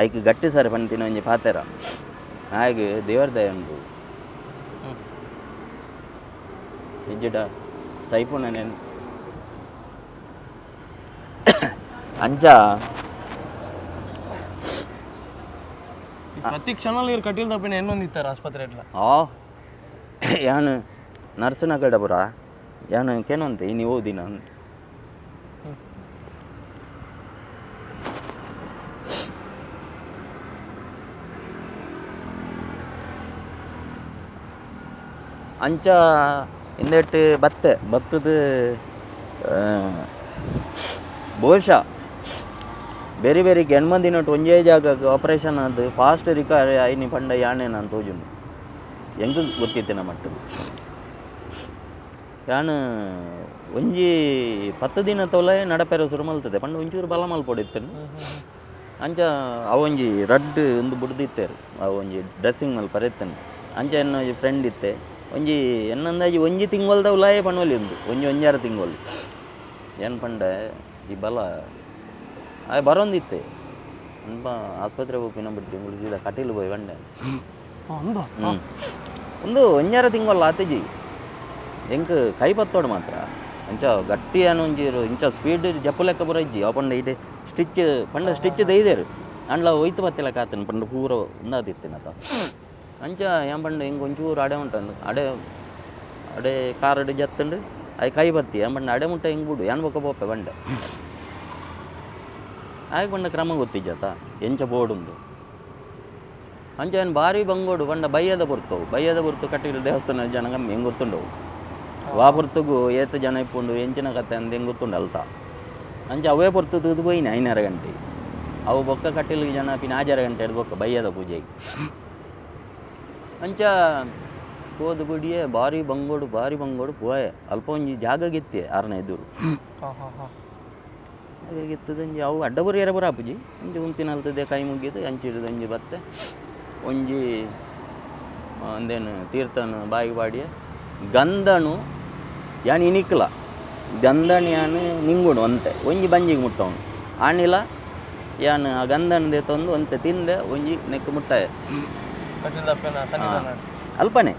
ಐಕ್ ಗಟ್ಟಿ ಸರ್ ಪಂತಿನ ಒಂಜಿ ಪಾತೆರ ಹಾಗೆ ದೇವರ ದಯ ಉಂಟು ಇಜ್ಜಿಡ ಸೈಪು ನಾನೇನು ಅಂಚ ಪ್ರತಿ ಕ್ಷಣ ನೀರು ಕಟ್ಟಿಲ್ ತಪ್ಪಿನ ಎನ್ನೊಂದಿತ್ತಾರೆ ಆಸ್ಪತ್ರೆ ಎಟ್ಲ. ಆ ಯಾನು ನರ್ಸನ ಕಡೆ ಪುರ ಯಾನು ಕೇನಂತೆ ಇನಿ ಓದಿನ ಅಂಚ ಹಿಂದೆಟ್ಟು ಬತ್ತೆ ಬತ್ತದ ಬಹುಶಃ ಬೇರೆ ಬೇರೆ ಎಣ್ಮ ದಿನಟ್ ಒಂಜೇ ಜಾಗಕ್ಕೆ ಆಪರೇಷನ್ ಅದು ಫಾಸ್ಟ್ ರಿಕವರಿ ಆಯ್ನಿ ಪಂಡ ಯಾಣೆ ನಾನು ತೋಜುಂಡು ಎಂಕ್ ಗೊತ್ತಿತ್ತಿನ ಮಟ್ಟದು ಯಾನ್ ಒಂಜಿ 10 ದಿನ ತೋಲೆ ನಡಪೆರ ಶುರು ಮಲ್ತದೆ ಪಂಡ ಒಂಚೂರು ಬಲ ಮಲ್ಪೊಡಿತ್ತೇನೆ. ಅಂಚ ಅವೊಂಜಿ ರಡ್ಡ್ ಒಂದು ಬುಡ್ದಿತ್ತೇರು ಅವೊಂಜಿ ಡ್ರೆಸ್ಸಿಂಗ್ ಮಲ್ಪರೆ ಇತ್ತೇನೆ. ಅಂಚ ಎನ್ನ ಒಂಜಿ ಫ್ರೆಂಡ್ ಇತ್ತೆ ಒಂಜಿ ಎನ್ನಂದಾಜಿ ಒಂಜಿ ತಿಂಗೊಲ್ದ ಉಲಾಯೆ ಪಣೋಲಿ ಉಂದು ಒಂಜಿ ಒಂಜಾರು ತಿಂಗೊಲ್ ಏನು ಪಂಡ ಈ ಬಲ ಆಯ್ ಬರೋಂದಿತ್ತೆ ಅನ್ಪ ಆಸ್ಪತ್ರೆ ಹೋಗಿ ಬಿಡ್ತೀವಿ ಮುಳು ಸೀದಾ ಕಟೀಲು ಪೋಯಿ ಬಂಡೆ. ಒಂದು ಒಂಜಾರ ತಿಂಗೊಲ್ಲ ಆತಿಜಿ ಎಂಕ್ ಕೈ ಪತ್ತೋಡು ಮಾತ್ರ ಅಂಚ ಗಟ್ಟಿ ಏನು ಒಂಜಿ ಇಂಚ ಸ್ಪೀಡ್ ಜಪ್ಪು ಲೆಕ್ಕ ಪೂರ ಇಜ್ಜಿ ಅವು ಪಂಡ ಇಡೆ ಸ್ಟಿಚ್ ಪಂಡ ಸ್ಟಿಚ್ ದೈದೇರು ಅಂಡ್ಲ ಒಯ್ತು ಬತ್ತಿಲ್ಲ ಕಾತನು ಪಂಡ ಪೂರ ಒಂದಾದಿತ್ತಿನತ. ಅಂಚ ಏನ್ ಪಂಡ ಹಿಂಗೆ ಒಂಚೂರು ಅಡೆ ಉಂಟಂದು ಅಡೆ ಅಡೆ ಕಾರಡು ಜತ್ತಂಡು ಅಯ್ ಕೈ ಬತ್ತಿ ಏನ್ ಪಂಡ ಅಡೆ ಮುಟ್ಟ ಹಿಂಗೆ ಬಿಡು ಏನ್ ಬೊಕ್ಕ ಬೋಪೆ ಬಂಡೆ ಆಯ್ ಪಂಡ ಕ್ರಮ ಗೊತ್ತಿಜ್ಜತ ಎಂಚ ಬೋರ್ಡುಂದು. ಅಂಚ ಏನು ಭಾರಿ ಬಂಗೋಡು ಪಂಡ ಬಯ್ಯದ ಪೊರ್ತವು ಬಯ್ಯದ ಪೊರ್ತು ಕಟ್ಟಿಲು ದೇವಸ್ಥಾನ ಜನ ಕಮ್ಮಿ ಹೆಂಗೆ ಗೊತ್ತುಂಡವು ವಾ ಪೊರ್ತುಗು ಏತ ಜನ ಇಪ್ಪುಂಡು ಎಂಚಿನ ಕತೆ ಅಂದ ಹೆಂಗೆ ಗೊತ್ತುಂಡು ಅಲ್ತ. ಅಂಚ ಅವೇ ಪೊರ್ತು ತೂದು ಪೋಯಿನಿ 5 ಗಂಟೆ ಅವು ಬೊಕ್ಕ ಕಟ್ಟಿಲು ಜನ ಪಿನ 6 ಗಂಟೆ ಬೊಕ್ಕ ಬಯ್ಯದ ಪೂಜೆಗೆ. ಅಂಚ ಪೋದು ಗುಡಿಯೇ ಬಾರಿ ಬಂಗೋಡು ಬಾರಿ ಬಂಗೋಡು ಪೋಯೆ. ಅಲ್ಪ ಒಂಜಿ ಜಾಗ ಗೆತ್ತೆ ಆರ್ನ ಎದುರು. ಹಾ ಹಾ ಹಾ ಜಾಗ ಗೆತ್ತದಂಜಿ ಅವು ಅಡ್ಡ ಬರಿಯರ ಬರ ಆಪುಜಿ. ಒಂಜಿ ಉಂತಿನಲ್ತದೆ ಕೈ ಮುಗಿದು ಅಂಚಿಡ್ದು ಒಂಜಿ ಬತ್ತೆ ಒಂಜಿ ಅಂದೇನು ತೀರ್ಥನು ಬಾಯಿಗೆ ಬಾಡಿಯ ಗಂಧನು ಯಾನ್ ಇನಿಕ್ಲ ಗಂಧನ್ ಯಾನ್ ನಿಂಗುಣು ಒಂತೆ ಒಂಜಿ ಬಂಜಿಗೆ ಮುಟ್ಟವನು ಆಣಿಲ ಯಾನ್ ಆ ಗಂಧನ ತಂದು ಒಂತೆ ತಿಂದೆ ಒಂಜಿ ನೆಕ್ ಮುಟ್ಟಾಯ. ಕಟೀಲ್ದಪ್ಪನ ಸನ್ನಿಧಾನ. ಅಲ್ಪನೆ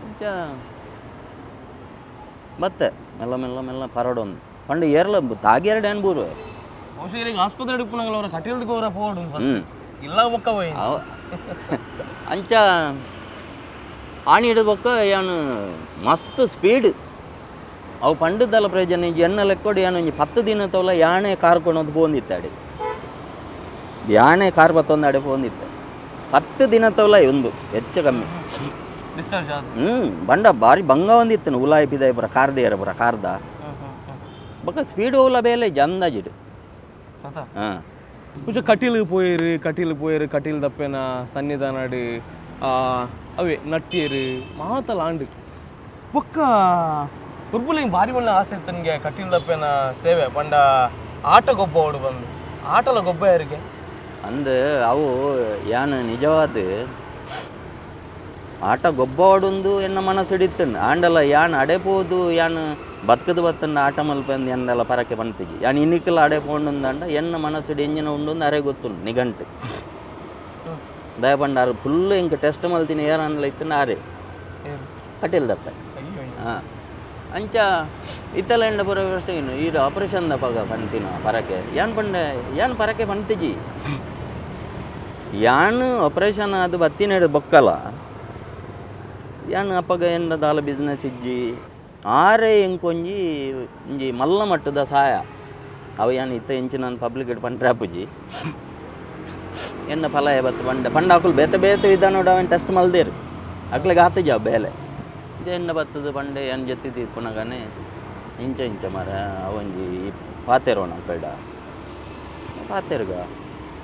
ಅಂಚ ಬತ್ತೆ ಮೆಲ್ಲ ಮೆಲ್ಲ ಮೆಲ್ಲ ಪರಡೊಂದು ಪಂಡ ಏರ್ಲ ತಾಗೇರಡು ಏನ್ ಬೂರುವೆ. ಬಹುಶಃ ಈಗ ಆಸ್ಪತ್ರೆ ಇಪ್ಪುನಾಗಲ ಅವರ ಕಟೀಲ್ದಕ್ಕೆ ಅವರ ಪೋಡು ಫಸ್ಟ್ ಇಲ್ಲ ಬೊಕ್ಕ ಹೋಯಿ. ಅಂಚ ಆಣಿ ಹಿಡ್ಬೊಕ್ಕ ಯಾನು ಮಸ್ತ್ ಸ್ಪೀಡ್ ಅವು ಪಂಡದಲ್ಲ ಪ್ರಯೋಜನ ಎಣ್ಣ ಲೆಕ್ಕೊಡು. ಯಾನು ಒಂಜಿ 10 ದಿನ ತೋಲ ಯಾಣೆ ಕಾರ್ ಕೊನೊಂದು ಪೋಂದಿತ್ತಾಡೆ, ಯಾಣೆ ಕಾರ್ ಬತ್ತೊಂದು ಅಡೆ ಪೋಂದಿತ್ತೆ 10 ದಿನ ತೋಲ ಒಂದು ಹೆಚ್ಚು ಕಮ್ಮಿ ಡಿಸ್ಚಾರ್ಜ್ ಆದ. ಹ್ಞೂ, ಬಂಡ ಭಾರಿ ಬಂಗ ಒಂದಿತ್ತು ಉಲಾಯಿ ಪಿದಾಯಿ ಪೂರ ಕಾರ್ದ ಪೂರ ಕಾರ್ದ ಬೊಕ್ಕ ಸ್ಪೀಡ್ ಹೋಗ್ಲ ಬೇಲೆ ಅಂದಾಜಿಡು. ಹಾಂ. ಬಹುಶಃ ಕಟೀಲಿಗೆ ಪೋಯಿರು, ಕಟೀಲು ಪೋಯಿರು, ಕಟೀಲ್ ದಪ್ಪೆನ ಸನ್ನಿಧಾನಡು ಅವೇ ನಟ್ಟಿಯರು ಮಾತಲ ಆಂಡು ಬೊಕ್ಕ ಉರ್ಬುಲಿಂಗ್ ಭಾರಿ ಒಳ್ಳೆ ಆಸೆ ಇತ್ತು ನನಗೆ ಕಟೀಲ್ ದಪ್ಪೆನ ಸೇವೆ. ಪಂಡ ಆಟ ಗೊಬ್ಬ ಓಡು ಬಂದು ಆಟಲ ಗೊಬ್ಬ ಯಾರಿಗೆ ಅಂದ್ ಅವು ಯಾನು ನಿಜವಾದ ಆಟ ಗೊಬ್ಬಾಡೊಂದು ಎನ್ನ ಮನಸ್ಸಿಡಿತ್ತಂಡು ಆಂಡಲ ಯಾನ್ ಅಡೆ ಪೋದು ಯಾನ್ ಬತ್ಕದ ಬತ್ತಂಡ ಆಟ ಮಲ್ಪಂದು ಎನ್ನೆಲ್ಲ ಪರಕೆ ಪಂತಿಜಿ. ಯಾನ್ ಇನ್ನಿಕ್ಲ ಅಡೆ ಪೋಂಡೊಂದಂಡ ಎನ್ನ ಮನಸ್ಸಿಡು ಎಂಜಿನ ಉಂಡೊಂದು ಅರೆ ಗೊತ್ತುಂಡು ನಿಘಂಟು. ದಯಪಂಡ ಆರು ಫುಲ್ ಇಂಕ ಟೆಸ್ಟ್ ಮಲ್ತಿನ ಏರನ್ಲ ಇತ್ತಂಡ ಆರೆ ಕಟೀಲ್ ದಪ್ಪ. ಹಾಂ, ಅಂಚ ಇತ್ತಲ್ಲ ಎಂಡ ಪೂರ ವ್ಯವಸ್ಥೆ ಏನು ಈರು ಆಪರೇಷನ್ ದಪಗ ಪಂತಿನ ಪರಕೆ ಯಾನ್ ಪಂಡೆ ಯಾನ್ ಪರಕೆ ಪಂತಿಜಿ. ಯಾನ್ ಆಪರೇಷನ್ ಅದು ಬತ್ತಿನ ಬೊಕ್ಕಲ ಯಾನ್ ಅಪ್ಪಗ ಎಂಡ ದಾಲ ಬಿಸ್ನೆಸ್ ಇಜ್ಜಿ ಆರೆ ಇಂಕೊಂಜಿ ಇಂಜಿ ಮಲ್ಲ ಮಟ್ಟದ ಸಹಾಯ ಅವು ಯಾನ್ ಇತ್ತ ಎಂಚಿನ ಪಬ್ಲಿಕ್ ಇಟ್ಟು ಪಂಟ್ರೆ ಆಪುಜಿ. ಎನ್ನ ಫಲ ಬತ್ತು ಪಂಡ ಪಂಡ ಅಕುಲು ಬೇತೆ ಬೇತೆ ವಿಧಾನ ಅವೇನು ಟೆಸ್ಟ್ ಮಲ್ದೇರು ಅಕ್ಲೆಗ್ ಆತಜ ಬೇಲೆ ಇದು ಎಣ್ಣ ಬತ್ತದ ಪಂಡೆ ಏನ್ ಜೊತೆ ಪುನಗನೆ ಇಂಚ ಇಂಚ ಮಾರ ಅವೊಂಜಿ ಪಾತೆರೋಣ ಕಡ ಪಾತೆರ್ಗ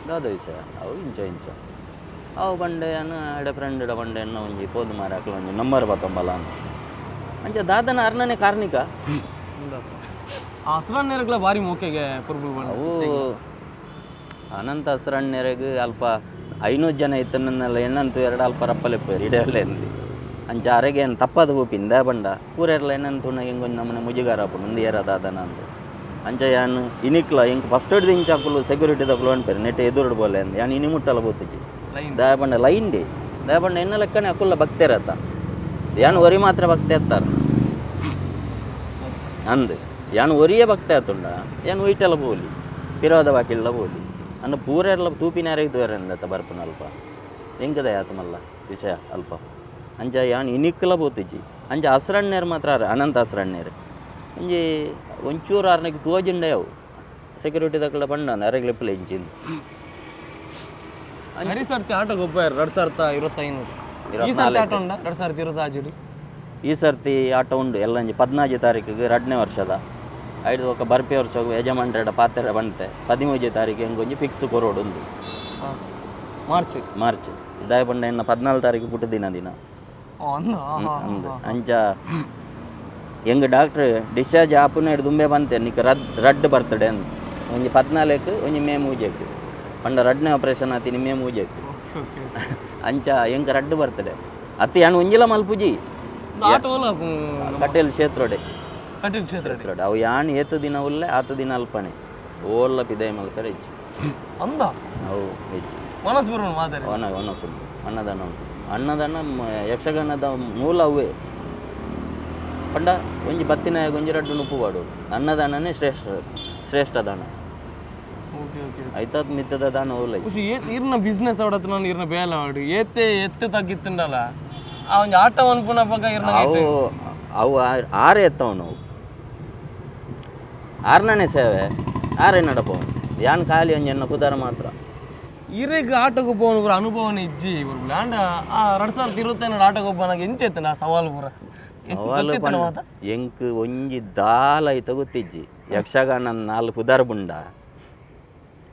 ದಾದ ವಿಷಯ ಅವು ಇಂಚ ಇಂಚ ಅವು ಬಂಡೆ ಅನ್ನ ಎಡೆ ಫ್ರೆಂಡ್ ಇಡ ಬಂಡೆ ಎನ್ನ ಒಂಜಿ ಪೋದು ಮಾರ ಅಕ್ಲ ಒಂಜಿ ನಂಬರ್ ಬತ್ತೊಂಬಲ ಅಂತ ಅಂಚ ದಾದನ ಅರ್ನನೆ ಕಾರ್ನಿಕ. ಆ ಹಸ್ರನ್ನೇರುಗಳ ಭಾರಿ ಮೋಕೆಗೆ ಪುರ್ಬುಲ್ ಬಂಡ. ಅವು ಅನಂತ ಹಸ್ರಣ್ಣೆರೆಗ್ ಅಲ್ಪ 500 ಜನ ಇತ್ತನ್ನೆಲ್ಲ ಎಣ್ಣಂತು ಎರಡು ಅಲ್ಪ ರಪ್ಪಲೆಪ್ಪೇರು ಇಡೆಲ್ಲ ಎಂದಿ ಅಂಚ ಅರೆಗೆ ಏನು ತಪ್ಪದ ಪೂಪಿಂದ ಬಂಡ ಪೂರೆರ್ಲ ಎಣ್ಣಂತು ಹಿಂಗೊಂದು ನಮ್ಮನೆ ಮುಜುಗಾರ ಆಪುಂಡು ಒಂದು ಏರ ದಾದನ ಅಂತ ಅಂಚ ಯಾನ್ ಇನಿಕ್ಲ ಇಂಕ್ ಫಸ್ಟ್ ಹಿಡ್ದು ಇಂಚ ಅಕುಲು ಸೆಕ್ಯೂರಿಟಿ ದಕುಲು ಅನ್ಪೇರು ನೆಟ್ ಎದುರುಡು ಬೋಲೆ ಅಂದ್ ಯಾನ್ ಇನಿ ಮುಟ್ಟಲ ಬೋತಿಜಿ. ಲೈನ್. ದಯಪಂಡ ಲೈನ್ ಡಿ ದಯಪಂಡ ಎನ್ನ ಲೆಕ್ಕನೆ ಅಕುಲ್ಲ ಭಕ್ತರತ್ತ ಯಾನ್ ಒರಿ ಮಾತ್ರ ಭಕ್ತೆ ಎತ್ತಾರ ಅಂದ್ ಯಾನ್ ಒರಿಯೇ ಭಕ್ತೆ ಆತುಂಡ ಯಾನ್ ಒಯ್ಟೆಲ್ಲ ಪೋಲಿ ಪಿರೋದ ಬಾಕಿಲ್ಲ ಪೋಲಿ ಅಂದ ಪೂರೆರ್ಲ ತೂಪಿನಾರಿಗೆ ತೂರೆಂದತ್ತ ಬರ್ಪುನ ಅಲ್ಪ ಎಂಕದ ಆತ ಮಲ್ಲ ವಿಷಯ ಅಲ್ಪ ಅಂಚ ಯಾನ್ ಇನಿಕ್ಲ ಬೋತಿಜಿ. ಅಂಚ ಹಸ್ರಣ್ಣೇರು ಮಾತ್ರ ಆರ್ ಅನಂತ ಹಸ್ರಣ್ಣೇರು ಒಂಜಿ ಒಂಚೂರು ಆರ್ನಕ್ಕೆ ತೋಜಿಂಡೆ ಅವು ಸೆಕ್ಯೂರಿಟಿ ದಕ್ಕಲ ಪಂಡ ಅರೆಗ್ಲೆಪ್ಪಲೆ ಇಂಚಿಂದು. ಹರಿ ಸರ್ತಿ ಆಟ ಗೊಬ್ಬ 2025. ಈ ಸರ್ತಿ ಆಟ ಉಂಡ 2026? ಈ ಸರ್ತಿ ಆಟ ಉಂಡು ಎಲ್ಲ ಒಂಜಿ 14 ತಾರೀಕಿಗೆ 2ನೇ ವರ್ಷದ ಐದು ఒక ಬರ್ಪೆ ವರ್ಷ ಯಜಮಾನ್ರೆಡ ಪಾತೆರ ಬಂತೆ 13 ತಾರೀಕು ಹೆಂಗೊಂಜಿ ಫಿಕ್ಸ್ ಕೊರೋಡು ಉಂದು. ಮಾರ್ಚ್. ಮಾರ್ಚ್ ಇದಾಯ ಪಂಡ ಎನ್ನ 14 ತಾರೀಕು ಪುಟ್ಟ ದಿನ ದಿನ. ಓ ಅಂದ. ಅಂದು ಅಂಚ ಹೆಂಗೆ ಡಾಕ್ಟ್ರ್ ಡಿಸ್ಚಾರ್ಜ್ ಆಪುನ ದುಂಬೆ ಬಂತೆ ನಿಕ್ ರಡ್ ರಡ್ಡ್ ಬರ್ತಡೆ ಅಂದ್ ಒಂಜಿ 14 ಒಂಜಿ ಮೇ ಮೂಜೆಕ್ ಪಂಡ 2ನೇ ಆಪರೇಷನ್ ಆತೀನಿ ಮೇ ಮೂಜೆಕ್ ಅಂಚ ಎಂಕ್ ರಡ್ಡ್ ಬರ್ತಡೆ ಅತ್ತೆ ಯಾನ್ ಒಂಜಿಲ ಮಲ್ಪುಜಿ. ಆಟ ಓಲ? ಕಟೀಲ್ ಕ್ಷೇತ್ರಡೆ. ಕಟೀಲ್ ಕ್ಷೇತ್ರ. ಕ್ಷೇತ್ರಡೆ ಅವು ಯಾನ್ ಏತು ದಿನ ಉಲ್ಲೆ ಆತು ದಿನ ಅಲ್ಪನೆ ಓಲ್ಲ ಪಿದೈ ಮಲ್ಪರೆ ಇಜ್ಜಿ. ಅಂದ. ಅವು ಇಜ್ಜಿ. ಮನಸ್ಸು ಬರೋಣ ಮಾತಾಡಿ. ಒಣ ಒಣ ಸುಳ್ಳು ಅನ್ನದಾನ ಉಂಟು ಅನ್ನದಾನ ಯಕ್ಷಗಾನದ ಮೂಲ ಅವೇ ಪಂಡ ಒಂಜಿ ಬತ್ತಿನಾಯ ಒಂಜಿ ರಡ್ಡು ನುಪ್ಪು ಪಾಡು ಅನ್ನದಾನನೇ ಶ್ರೇಷ್ಠ ಶ್ರೇಷ್ಠ ದಾನ. Okay okay. ಐತಾತ್ ಮಿತ್ತದ ದಾನ ಓಲ. ಖುಷಿ ಇರ್ನ ಬಿಸ್ನೆಸ್ ಅವಡತ್ತ ನಾನು ಇರ್ನ ಬೇಲೆ ಆಡು ಏತೆ ಎತ್ತು ತಗ್ಗಿತ್ತುಂಡಲ್ಲ ಆ ಒಂಜಿ ಆಟ ಅನ್ಪುನ ಪಕ್ಕ ಇರ್ನ. ಅವು ಅವು ಆರೆ ಎತ್ತವನು ಅವು ಆರ್ನನೇ ಸೇವೆ ಆರೆ ನಡಪವನು ಯಾನ್ ಖಾಲಿ ಒಂಜಿ ಎನ್ನ ಕುದಾರ ಮಾತ್ರ. ಇರೆಗ್ ಆಟ ಗೊಬ್ಬವನು ಪೂರ ಅನುಭವನೇ ಇಜ್ಜಿ ಇವ್ರು ಆಂಡ ಆ 2027 ಆಟ ಗೊಬ್ಬನಾಗ ಎಂಚೆತ್ತನ ಆ ಸವಾಲು ಪೂರ? ಸವಾಲು. ಗೊತ್ತಿತ್ತನ ಮಾತ? ಎಂಕ್ ಒಂಜಿ ದಾಲ ಐತ ಗೊತ್ತಿಜ್ಜಿ. ಯಕ್ಷಗಾನ ನಾಲ್ ಪುದರ್ ಬುಂಡ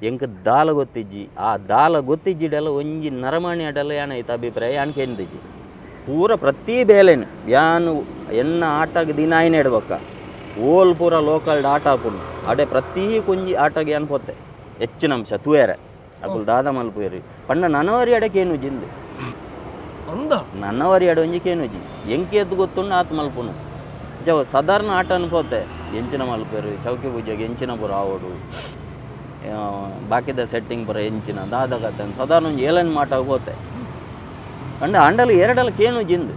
ಎಂಕ್ ದಾಲ ಗೊತ್ತಿಜ್ಜಿ. ಆ ದಾಲ ಗೊತ್ತಿಜ್ಜಿಡಲ ಒಂಜಿ ನರಮಾಣಿ ಅಡಲ ಯಾನ್ ಐತ ಅಭಿಪ್ರಾಯ ಯಾನ್ ಕೇಂದಿಜ್ಜಿ. ಪೂರ ಪ್ರತಿ ಬೇಲೆನು ಯಾನು ಎನ್ನ ಆಟಗ್ ದಿನ ಆಯ್ನ ಇಡ್ಬಕ್ಕ ಓಲ್ ಪೂರ ಲೋಕಲ್ ಆಟ ಆಪುಂಡು ಅಡೆ ಪ್ರತಿ ಕೊಂಜಿ ಆಟಗೆ ಯಾನ್ ಪೋತೆ ಹೆಚ್ಚಿನ ಅಂಶ ತೂಯರೆ ಅಕುಲು ದಾದ ಮಲ್ಪುವೆರು ಪಂಡ ನನವರಿ ಅಡೆ ಕೇನುಜಿ ಇಂದು. ಅಂದ. ನನ್ನವರಿ ಅಡೆ ಒಂಜಿ ಕೇನುಜಿ ಎಂಕ್ ಏತ್ ಗೊತ್ತುಂಡು ಆತ್ ಮಲ್ಪುನು. ಜವ ಸಾಧಾರಣ ಆಟ ಅನ್ಪೋತೆ ಎಂಚಿನ ಮಲ್ಪೆರು ಚೌಕಿ ಪೂಜೆಗೆ ಎಂಚಿನ ಪೂರ ಆವೊಡು, ಬಾಕಿದ ಸೆಟ್ಟಿಂಗ್ ಪೂರ ಎಂಚಿನ ದಾದ ಕತೆ ಸಾಧಾರಣ ಒಂಜಿ ಏಳನ್ ಮಾಟ ಪೋತೆ. ಪಂಡ ಅಂಡಲ ಎರಡಲ ಕೇನುಜಿ ಇಂದು.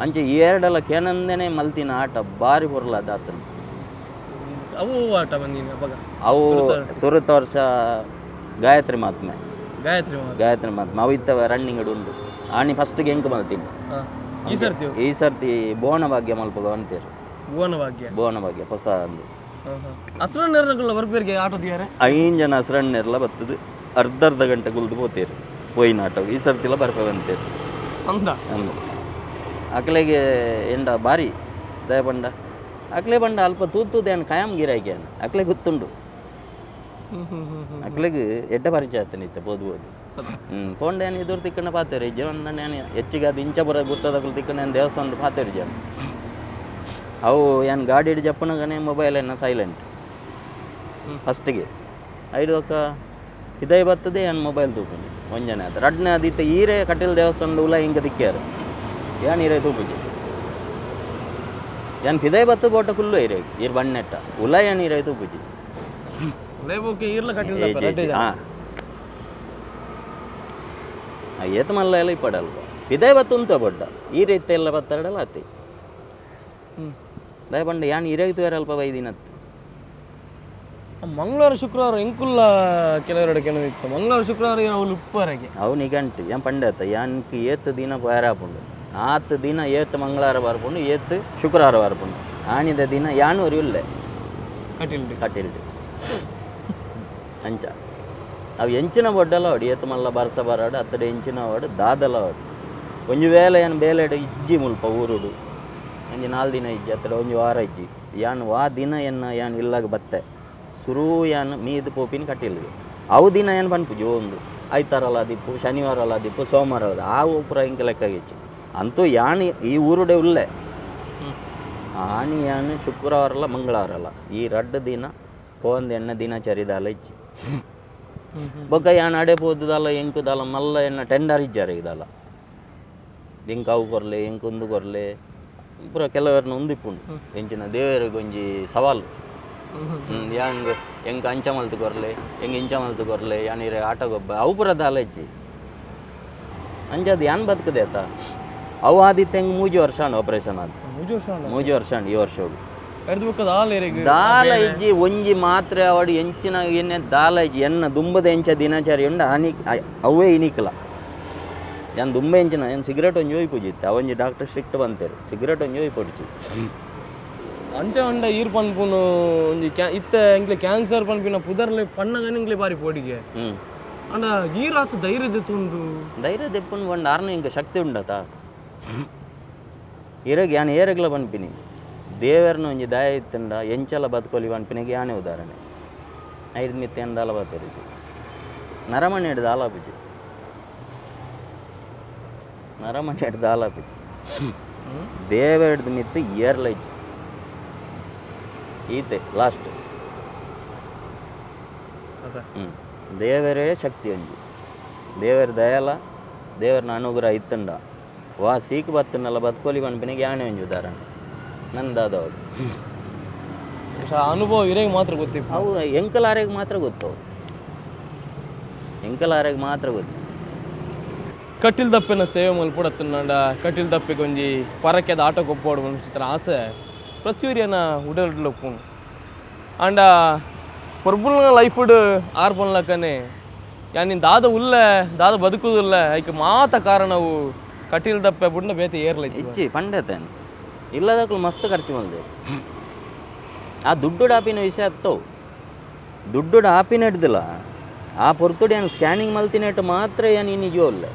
ಅಂಚೆ ಎರಡಲ ಕೇನಂದೇನೆ ಮಲ್ತಿನ ಆಟ ಬಾರಿ ಪೊರ್ಲ ದಾತನ. ಅವು ಆಟ ಬಂದಿನಿ ಅವಾಗ? ಅವು ಸುರುತ ವರ್ಷ ಗಾಯತ್ರಿ ಮಹಾತ್ಮೆ. ಗಾಯತ್ರಿ ಮಾತೆ. ಗಾಯತ್ರಿ ಮಹಾತ್ಮೆ ಅವು ಇತ್ತವ ರನ್ನಿಂಗ್ ಉಂಡು. ಆಣಿ ಫಸ್ಟ್ಗೆ ಎಂಕ್ ಮಲ್ತೀನಿ. ಈ ಸರ್ತಿ? ಈ ಸರ್ತಿ ಭುವನ ಭಾಗ್ಯ ಮಲ್ಪಗ ಅಂತೀರು. ಭುವನ ಭಾಗ್ಯ. ಭುವನ ಭಾಗ್ಯ ಹೊಸ ಅಂದು. ಹಸ್ರಣ್ಣರ್ನಗುಲ್ಲ ಬರ್ಬೇರಿಗೆ ಆಟೋದಿಯಾರೆ? 5 ಜನ ಹಸ್ರಣ್ಣೆರ್ಲ ಬತ್ತದು ಅರ್ಧ ಅರ್ಧ ಗಂಟೆ ಗುಲ್ದು ಪೋತೇರು ಪೋಯಿನ ಆಟ. ಈ ಸರ್ತಿಲ ಬರ್ಪೆ ಬಂತೇರು. ಅಂದ. ಅಂದು ಅಕ್ಲೆಗೆ ಎಂಡ ಬಾರಿ ದಯ ಪಂಡ ಅಕ್ಲೆ ಪಂಡ ಅಲ್ಪ ತೂತುದೇನು ಖಾಯಂ ಗಿರಾಕಿ ಅಕ್ಲೆ ಗೊತ್ತುಂಡು. ಅಕ್ಲೆಗ್ ಎಡ್ಡ ಪರಿಚಯ ಆತನ ಇತ್ತೆ ಬೋದು ಬೋದು. ಪೋಂಡ ಏನು ಎದುರು ತಿಕ್ಕಣ ಪಾತೇರು ಜೀವನ ನಾನು ಹೆಚ್ಚಿಗೆ ಅದು ಇಂಚ ಬರ ಗುರ್ತದಕಲು ತಿಕ್ಕಣ ಏನು ದೇವಸ್ಥಾನದ ಪಾತೇರು ಜನ. ಅವು ಏನು ಗಾಡಿ ಹಿಡಿ ಜಪ್ಪನಗನೆ ಮೊಬೈಲ್ ಎನ್ನ ಸೈಲೆಂಟ್ ಫಸ್ಟಿಗೆ ಐದು ಒಕ್ಕ ಇದೇ ಬರ್ತದೆ ಏನು ಮೊಬೈಲ್ ತೂಪುಂಡು ಒಂಜನೆ ಆತ. ರಡ್ನೇ ಅದು ಈರೆ ಕಟೀಲ್ ದೇವಸ್ಥಾನದ ಉಲ ಹಿಂಗೆ ತಿಕ್ಕ್ಯಾರು ಏನ್ ಈರೆ ತೂಪುಜಿ ಏನ್ ಪಿದೈ ಬತ್ತು ಬೋಟ ಕುಲ್ಲು ಈರೆ ಈರ್ ಬಣ್ಣೆಟ್ಟ ಉಲ ಏನ್ ಈರೆ ತೂಪುಜಿ. ಈರ್ಲ ಕಟೀಲ್. ಹಾಂ ಏತ ಮಲ್ಲ ಎಲ್ಲ ಇಪ್ಪಡಲ್ವ ಪಿದೈ ಬತ್ತು ಉಂತ ಬೊಡ್ಡ ಈ ರೀತಿ ಎಲ್ಲ ಬತ್ತಾಡಲ್ಲ ಆತಿ. ದಯ ಪಂಡ ಯಾನ್ ಇರೇಗ್ ಅಲ್ಪ ಬೈದಿನತ್ತು. ಮಂಗಳವಾರ ಶುಕ್ರವಾರ ಎಂಕುಲ್ಲ ಕೆಲವರೆಡೆ ಕೆಲವು ಇತ್ತು. ಮಂಗಳವಾರ ಶುಕ್ರವಾರ ಅವಳು ಉಪ್ಪರಗೆ. ಅವು ನಿಗಂಟು ಏನ್ ಪಂಡತ ಯಾನ್ಕ್ ಏತ್ ದಿನ ಪೇರಾಪುಂಡು ಆತ್ ದಿನ ಏತ್ ಮಂಗಳವಾರ ಬರ್ಪುಂಡು ಏತ್ ಶುಕ್ರವಾರ ಬರ್ಪುಂಡು ಆನಿದ ದಿನ ಯಾನು ಒರಿ ಉಲ್ಲೆ ಕಟೀಲ್ ಕಟೀಲ್ಡ್ ಅಂಚ ಅವು ಎಂಚಿನ ಬೊಡ್ಡಲ ಅವಡು ಏತ್ ಮಲ್ಲ ಬರ್ಸ ಬರಾಡು ಅತ್ತಡ ಎಂಚಿನ ಅವಡು ದಾದಲ ಅವಡು ಒಂಜಿ ವೇಳೆ ಏನು ಬೇಲೆಡು ಇಜ್ಜಿ ಮುಲ್ಪ ಊರುಡು ಒಂಜಿ 4 ದಿನ ಇಜ್ಜಿ ಅತ್ತಡ ಒಂಜಿ ವಾರ ಇಜ್ಜಿ ಯಾನ್ ವಾ ದಿನ ಎನ್ನ ಯಾನ್ ಇಲ್ಲಾಗ ಬತ್ತೆ ಸುರು ಯಾನ್ ಮೀದು ಪೋಪಿನ ಕಟೀಲ್ಗೆ ಅವು ದಿನ ಏನು ಪನ್ಪುಜಿ ಒಂದು ಐತಾರಲ್ಲ ದಿಪ್ಪು ಶನಿವಾರ ಅಲ್ಲ ದಿಪ್ಪು ಸೋಮವಾರ ಅಲ್ಲ ಆ ಪೂರ ಇಂಕ ಲೆಕ್ಕ ಹೆಚ್ಚು ಅಂತೂ ಯಾನ್ ಈ ಊರುಡೆ ಉಲ್ಲೆ ಆನಿ ಯಾನ್ ಶುಕ್ರವಾರ ಅಲ್ಲ ಮಂಗಳವಾರ ಅಲ್ಲ ಈ ರಡ್ಡು ದಿನ ಪೋಂದು ಎಣ್ಣ ದಿನಚರಿದಾಲ ಇಜ್ಜಿ ಬೊಕ್ಕ ಯಾನ್ ಅಡೆ ಪೋದುದಲ್ಲ ಎಂಕುದಲ್ಲ ಮಲ್ಲ ಎಣ್ಣ ಟೆಂಡರ್ ಇಜ್ಜಾರ ಇದಲ್ಲ ಎಂಕ್ ಅವು ಕೊರ್ಲೆ ಎಂಕ್ ಉಂದು ಕೊರ್ಲೆ ಪೂರ ಕೆಲವರನ್ನ ಉಂದಿಪ್ಪುಂಡು ಎಂಚಿನ ದೇವರಿಗೆ ಒಂಜಿ ಸವಾಲು ಯಾಂಗ್ ಎಂಕ್ ಅಂಚ ಮಲ್ತು ಕೊರ್ಲೆ ಎಂಕ್ ಇಂಚ ಮಲ್ತು ಕೊರ್ಲೆ ಯಾನ್ ಇರೆ ಆಟ ಗೊಬ್ಬ ಅವು ಪೂರ ದಾಲ ಇಜ್ಜಿ ಅಂಚ ಅದು ಯಾನ್ ಬದುಕದೆ ಆತ ಅವು ಆದಿತ್ತೆ ಹೆಂಗೆ 3 ವರ್ಷ ಆಂಡ್ ಆಪರೇಷನ್ ಆದ. 3 ವರ್ಷ ಆಂಡ? 3 ವರ್ಷ ಆಂಡ್ ಈ ವರ್ಷ ಹೋಗಿ. ಎರ್ದು ಬೊಕ್ಕ ದಾಲ ಇರೆಗ್ ದಾಲ ಇಜ್ಜಿ ಒಂಜಿ ಮಾತ್ರೆ ಅವಡು ಎಂಚಿನ ಎಣ್ಣೆ ದಾಲ ಇಜ್ಜಿ ಎನ್ನ ದುಂಬದ ಎಂಚ ದಿನಚರಿ ಉಂಡು ಅನಿ ಅವೇ ಇನಿಕಲ ಯಾನ್ ದುಂಬ ಎಂಚಿನ ಏನು ಸಿಗರೇಟ್ ಒಂಜಿ ಒಯ್ ಪೂಜಿತ್ತೆ ಅವೊಂಜಿ ಡಾಕ್ಟರ್ ಸ್ಟ್ರಿಕ್ಟ್ ಬಂತೇರು ಸಿಗರೇಟ್ ಒಂಜಿ ಒಯ್ ಪೊಡಿಚಿ. ಅಂಚ ಅಂಡ ಈರ್ ಪನ್ಪುನು ಒಂಜಿ ಕ್ಯಾ ಇತ್ತೆ ಎಂಕ್ಲೆ ಕ್ಯಾನ್ಸರ್ ಪನ್ಪಿನ ಪುದರ್ಲೆ ಪಣ್ಣಗನೆ ಎಂಕ್ಲೆ ಬಾರಿ ಪೋಡಿಗೆ. ಅಂಡ ಈರಾತ್ ಧೈರ್ಯ ದೆತ್ತೊಂದು ಧೈರ್ಯ ದೆಪ್ಪುನು ಪಂಡ ಆರ್ನ ಇಂಕ ಶಕ್ತಿ ಉಂಡತ ಇರಗ್ ಯಾನ್ ಏರಗ್ಲ ಪನ್ಪಿನಿ ದೇವರ್ನ ಒಂಜಿ ದಯ ಇತ್ತಂಡ ಎಂಚಲ ಬದುಕೊಲಿ ಪನ್ಪಿನಿಗೆ ಯಾನೇ ಉದಾಹರಣೆ ಐದು ಮಿತ್ತೆ ಏನು ದಾಲ ಬಾತೇರಿ ನರಮಣಿ ಹಿಡ್ದು ದಾಲ ಪೂಜೆ ನರಮಣಿ ಹಿಡ್ದು ದಾಲ ಪೂಜೆ ದೇವ ಹಿಡ್ದು ಮಿತ್ತು ಏರ್ಲ ಇಜ್ಜಿ ಈತೆ ಲಾಸ್ಟ್. ದೇವರೇ ಶಕ್ತಿ ಒಂಜಿ ದೇವರ ದಯಲ ದೇವರನ ಅನುಗ್ರಹ ಇತ್ತಂಡ ವಾ ಸೀಕ್ ಬತ್ತನಲ್ಲ ಬದುಕೊಲಿ ಪನ್ಪಿನಿಗೆ ಯಾನೇ ಒಂಜಿ ಉದಾಹರಣೆ ನನ್ನ ದಾದವರು. ಅನುಭವ ಇರೇಗ್ ಮಾತ್ರ ಗೊತ್ತಿತ್ತು. ಅವು ಎಂಕಲಾರೆಗೆ ಮಾತ್ರ ಗೊತ್ತು ಎಂಕಲಾರೆಗೆ ಮಾತ್ರ ಗೊತ್ತು. ಕಟೀಲ್ ದಪ್ಪೆನ ಸೇವೆ ಮಲ್ಪೊಡತ್ತುಂಡ ಕಟೀಲ್ ದಪ್ಪೆಗೆ ಒಂಜಿ ಪರಕೆದ ಆಟ ಕೊಪ್ಪೋಡು ಪನ್ಪಿನ ಆಸೆ ಪ್ರತಿಯೊರಿಯನ ಉಡಲ್ ಉಪ್ಪುಂಡು. ಆಂಡ ಪೊರ್ಬುಲ್ನ ಲೈಫುಡ್ ಆರ್ ಪನ್ಲಕ್ಕನೆ ಯಾನ್ ದಾದ ಉಲ್ಲೆ ದಾದ ಬದುಕುದುಲ್ಲ ಐಕ್ ಮಾತ ಕಾರಣವು ಕಟೀಲ್ ದಪ್ಪೆ ಬುಡ್ನ ಬೇತೆ ಏರ್ಲ ಇಜ್ಜಿ. ಇಜ್ಜಿ ಪಂಡೆತೇನೆ ಇಲ್ಲದಕ್ಕೂ ಮಸ್ತ್ ಖರ್ಚು ಮಲ್ದೆ ಆ ದುಡ್ಡು ಡಾಪಿನ ವಿಷಯ ಅತ್ತವು ದುಡ್ಡು ಡಾಪಿನ ಹಿಡ್ದಿಲ್ಲ ಆ ಪೊರ್ತುಡು ಏನು ಸ್ಕ್ಯಾನಿಂಗ್ ಮಲ್ತಿನೆಟ್ಟು ಮಾತ್ರ ಏನು ಇನ್ನು ಜೋಲ್ಲ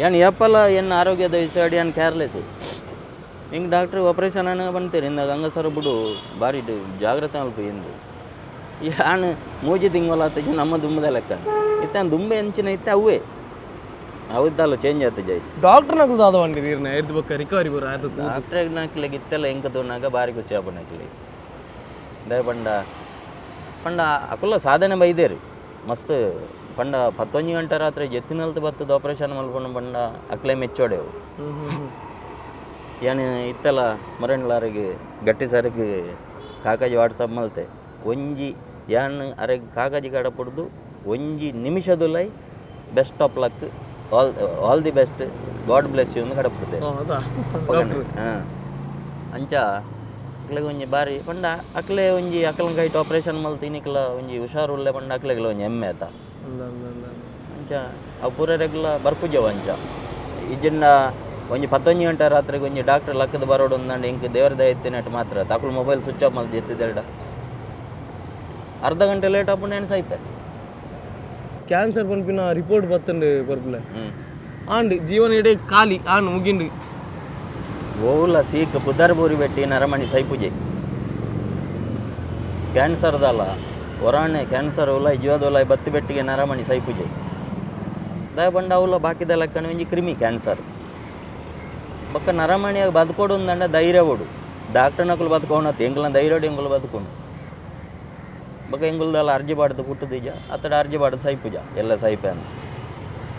ಏನು ಏಪಲ್ಲ ಏನು ಆರೋಗ್ಯದ ವಿಷಯ ಏನು ಕೇರ್ಲೆಸ್ ಹಿಂಗೆ ಡಾಕ್ಟ್ರ್ ಆಪರೇಷನ್ ಅನ್ನ ಬಂತೀರಿ ಇಂದ ಗಂಗಸರ ಬಿಡು ಭಾರಿ ಜಾಗ್ರತೆ ಅಲ್ಪ ಎಂದು ಯಾನ್ ಮೂಜಿ ತಿಂಗಳ ನಮ್ಮ ದುಂಬದ ಲೆಕ್ಕ ಇತ್ತ ದುಂಬೆ ಎಂಚಿನ ಇತ್ತೆ ಅವೇ ಹೌದಲ್ಲ, ಚೇಂಜ್ ಆಯ್ತು ಜೈ. ಡಾಕ್ಟರ್ ನಕಲು ದಾದ ವಂಡಿ ನೀರ್ನ ಎದ್ದು ಬೊಕ್ಕ ರಿಕವರಿ ಬರ ಆಯ್ತು. ಡಾಕ್ಟ್ರಿಗೆ ನಾಕ್ಲಿಗೆ ಇತ್ತೆಲ್ಲ ಎಂಕ ತೋನಾಗ ಭಾರಿ ಖುಷಿ ಆಪುನಕ್ಲಿ. ದಯ ಪಂಡ ಪಂಡ ಅಕುಲ ಸಾಧನೆ ಬೈದೇರು ಮಸ್ತ್. ಪಂಡ 11 ಗಂಟೆ ರಾತ್ರಿ ಜೆತ್ತಿನಲ್ತು ಬತ್ತದ ಆಪರೇಷನ್ ಮಲ್ಪುನ ಪಂಡ ಅಕ್ಲೆ ಮೆಚ್ಚೋಡೆವು. ಯಾನ್ ಇತ್ತಲ ಮರಣ್ಲಾರಿಗೆ ಗಟ್ಟಿ ಸರಿಗೆ ಕಾಕಾಜಿ ವಾಟ್ಸಪ್ ಮಲ್ತೆ. ಒಂಜಿ ಯಾನ್ ಅರೆಗ್ ಕಾಕಾಜಿ ಕಡಪುಡ್ದು ಒಂಜಿ ನಿಮಿಷದುಲೈ "Best of luck, all the best, God bless you" ಅಂದ್ ಕಡಪುಡ್ತೆ. ಹೌದಾ? ಹಾಂ, ಅಂಚ ಅಕ್ಲೆಗ್ ಒಂಜಿ ಬಾರಿ ಪಂಡ ಅಕ್ಲೆ ಒಂಜಿ ಅಕ್ಲನ ಕೈಟ್ ಆಪರೇಷನ್ ಮಲ್ತ್ ಇನಿಕ್ಲ ಒಂಜಿ ಹುಷಾರು ಉಲ್ಲೆ ಪಂಡ ಅಕ್ಲೆಗ್ಲ ಒಂಜಿ ಹೆಮ್ಮೆ ಆತ. ಅಂಚ ಅವು ಪೂರೆರೆಗ್ಲ ಬರ್ಪುಜವು. ಅಂಚ ಇಜ್ಜಿಂಡ ಒಂಜಿ 11 ಗಂಟೆ ರಾತ್ರಿಗೆ ಒಂಜಿ ಡಾಕ್ಟರ್ ಲಕ್ಕದ ಬರೋಡು ಅಂದಂಡ ಇಂಕ್ ದೇವರ ದಯ ಇತ್ತಿನಟ್ಟು ಮಾತ್ರ. ತಕುಲು ಮೊಬೈಲ್ ಸ್ವಿಚ್ ಆಫ್ ಮಲ್ತ್ ಜೆತ್ತಿದೆರಡ ಅರ್ಧ ಗಂಟೆ ಲೇಟ್ ಆಪುಂಡು, ಏನು ಸೈತೆ. ಕ್ಯಾನ್ಸರ್ ಪನ್ಪಿನ ರಿಪೋರ್ಟ್ ಬತ್ತಂಡು ಪರ್ಪುಲೆ. ಹ್ಞೂ. ಆಂಡ್ ಜೀವನ ಇಡೀ ಖಾಲಿ ಆಂಡ್ ಮುಗಿಂಡು. ಓಲ ಸೀಕ್ ಪುದರ್ ಬೂರಿ ಬೆಟ್ಟಿ ನರಮಣಿ ಸೈಪುಜೆ. ಕ್ಯಾನ್ಸರ್ದಲ್ಲ ಹೊರಾಣೆ ಕ್ಯಾನ್ಸರ್ ಉಲ್ಲ ಜೀವದೊಲ ಬತ್ತಿ ಬೆಟ್ಟಿಗೆ ನರಮಣಿ ಸೈಪುಜೆ. ದಾಯ ಪಂಡ ಅವಲ ಬಾಕಿದ ಲೆಕ್ಕನೆ ಒಂಜಿ ಕ್ರಿಮಿ ಕ್ಯಾನ್ಸರ್. ಬೊಕ್ಕ ನರಮಣಿಯಾಗ ಬದುಕೋಡು ಅಂದಂಡ ಧೈರ್ಯ ಓಡು. ಡಾಕ್ಟರ್ನಕುಲು ಬದುಕೋಣತ್ತು ಎಂಕಲ್ನ ಧೈರ್ಯ ಎಂಕುಲು ಬದುಕೊಂಡು. ಬೊಕ್ಕ ಎಂಕುಲ್ದಲ್ಲ ಅರ್ಜಿ ಬಾಡ್ದು ಪುಟ್ಟುದೀಜ ಅತ್ತಡ ಅರ್ಜಿ ಬಾಡ್ದು ಸೈಪುಜ ಎಲ್ಲ ಸೈಪೆ ಅಂತ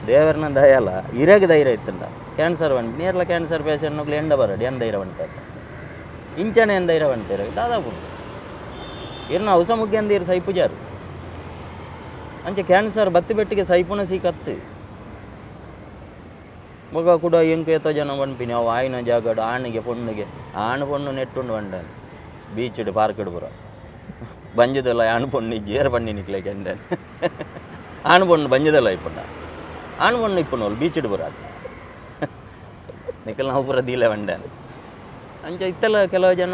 ದೇವರನ ದಯಲ. ಇರಗ್ ಧೈರ್ಯ ಇತ್ತಂಡ ಕ್ಯಾನ್ಸರ್ ಬಂದು ನೇರ್ಲ ಕ್ಯಾನ್ಸರ್ ಪೇಷಂಟ್ ಎಂಡ ಬರಡಿ ಏನು ಧೈರ್ಯ ಬಂತ ಇಂಚನೆ ಏನು ಧೈರ್ಯ ಬಂತೀರ ದಾದಾಪುಂಡು ಇರ್ನ ಹೊಸ ಮುಗ್ಯಂದೀರು ಸೈಪುಜಾರು. ಅಂಚೆ ಕ್ಯಾನ್ಸರ್ ಬತ್ತಿ ಬೆಟ್ಟಿಗೆ ಸೈಪುನ ಸೀಕತ್ತು. ಮಗ ಕೂಡ ಎಂಕು ಏತೋ ಜನ ಪನ್ಪಿನಿ ಅವು ಆಯ್ನ ಜಾಗಡ್ ಆಣಿಗೆ ಪೊಣ್ಣುಗೆ ಆಣು ಪೊಣ್ಣು ನೆಟ್ಟುಂಡು ಬಂಡನ್ ಬೀಚಿಡ್ ಪಾರ್ಕ್ಡ್ ಪೂರ ಬಂಜದಲ್ಲ. ಆಣು ಪೊಣ್ಣು ಇಜ್ಜಿ, ಏರ್ ಪಣ್ಣಿ ನಿಕ್ಲೆ ಕೆಂಡನ್. ಆಣು ಪೊಣ್ಣು ಬಂಜದಲ್ಲ ಇಪ್ಪುಂಡ, ಆಣು ಪೊಣ್ಣು ಇಪ್ಪುನೋಲು ಬೀಚಿಡ್ ಪೂರ ನಿಕಲ್ ನಾವು ಪೂರ ದೀಲೆ ಬಂಡನ್. ಅಂಚ ಇತ್ತೆಲ್ಲ ಕೆಲವು ಜನ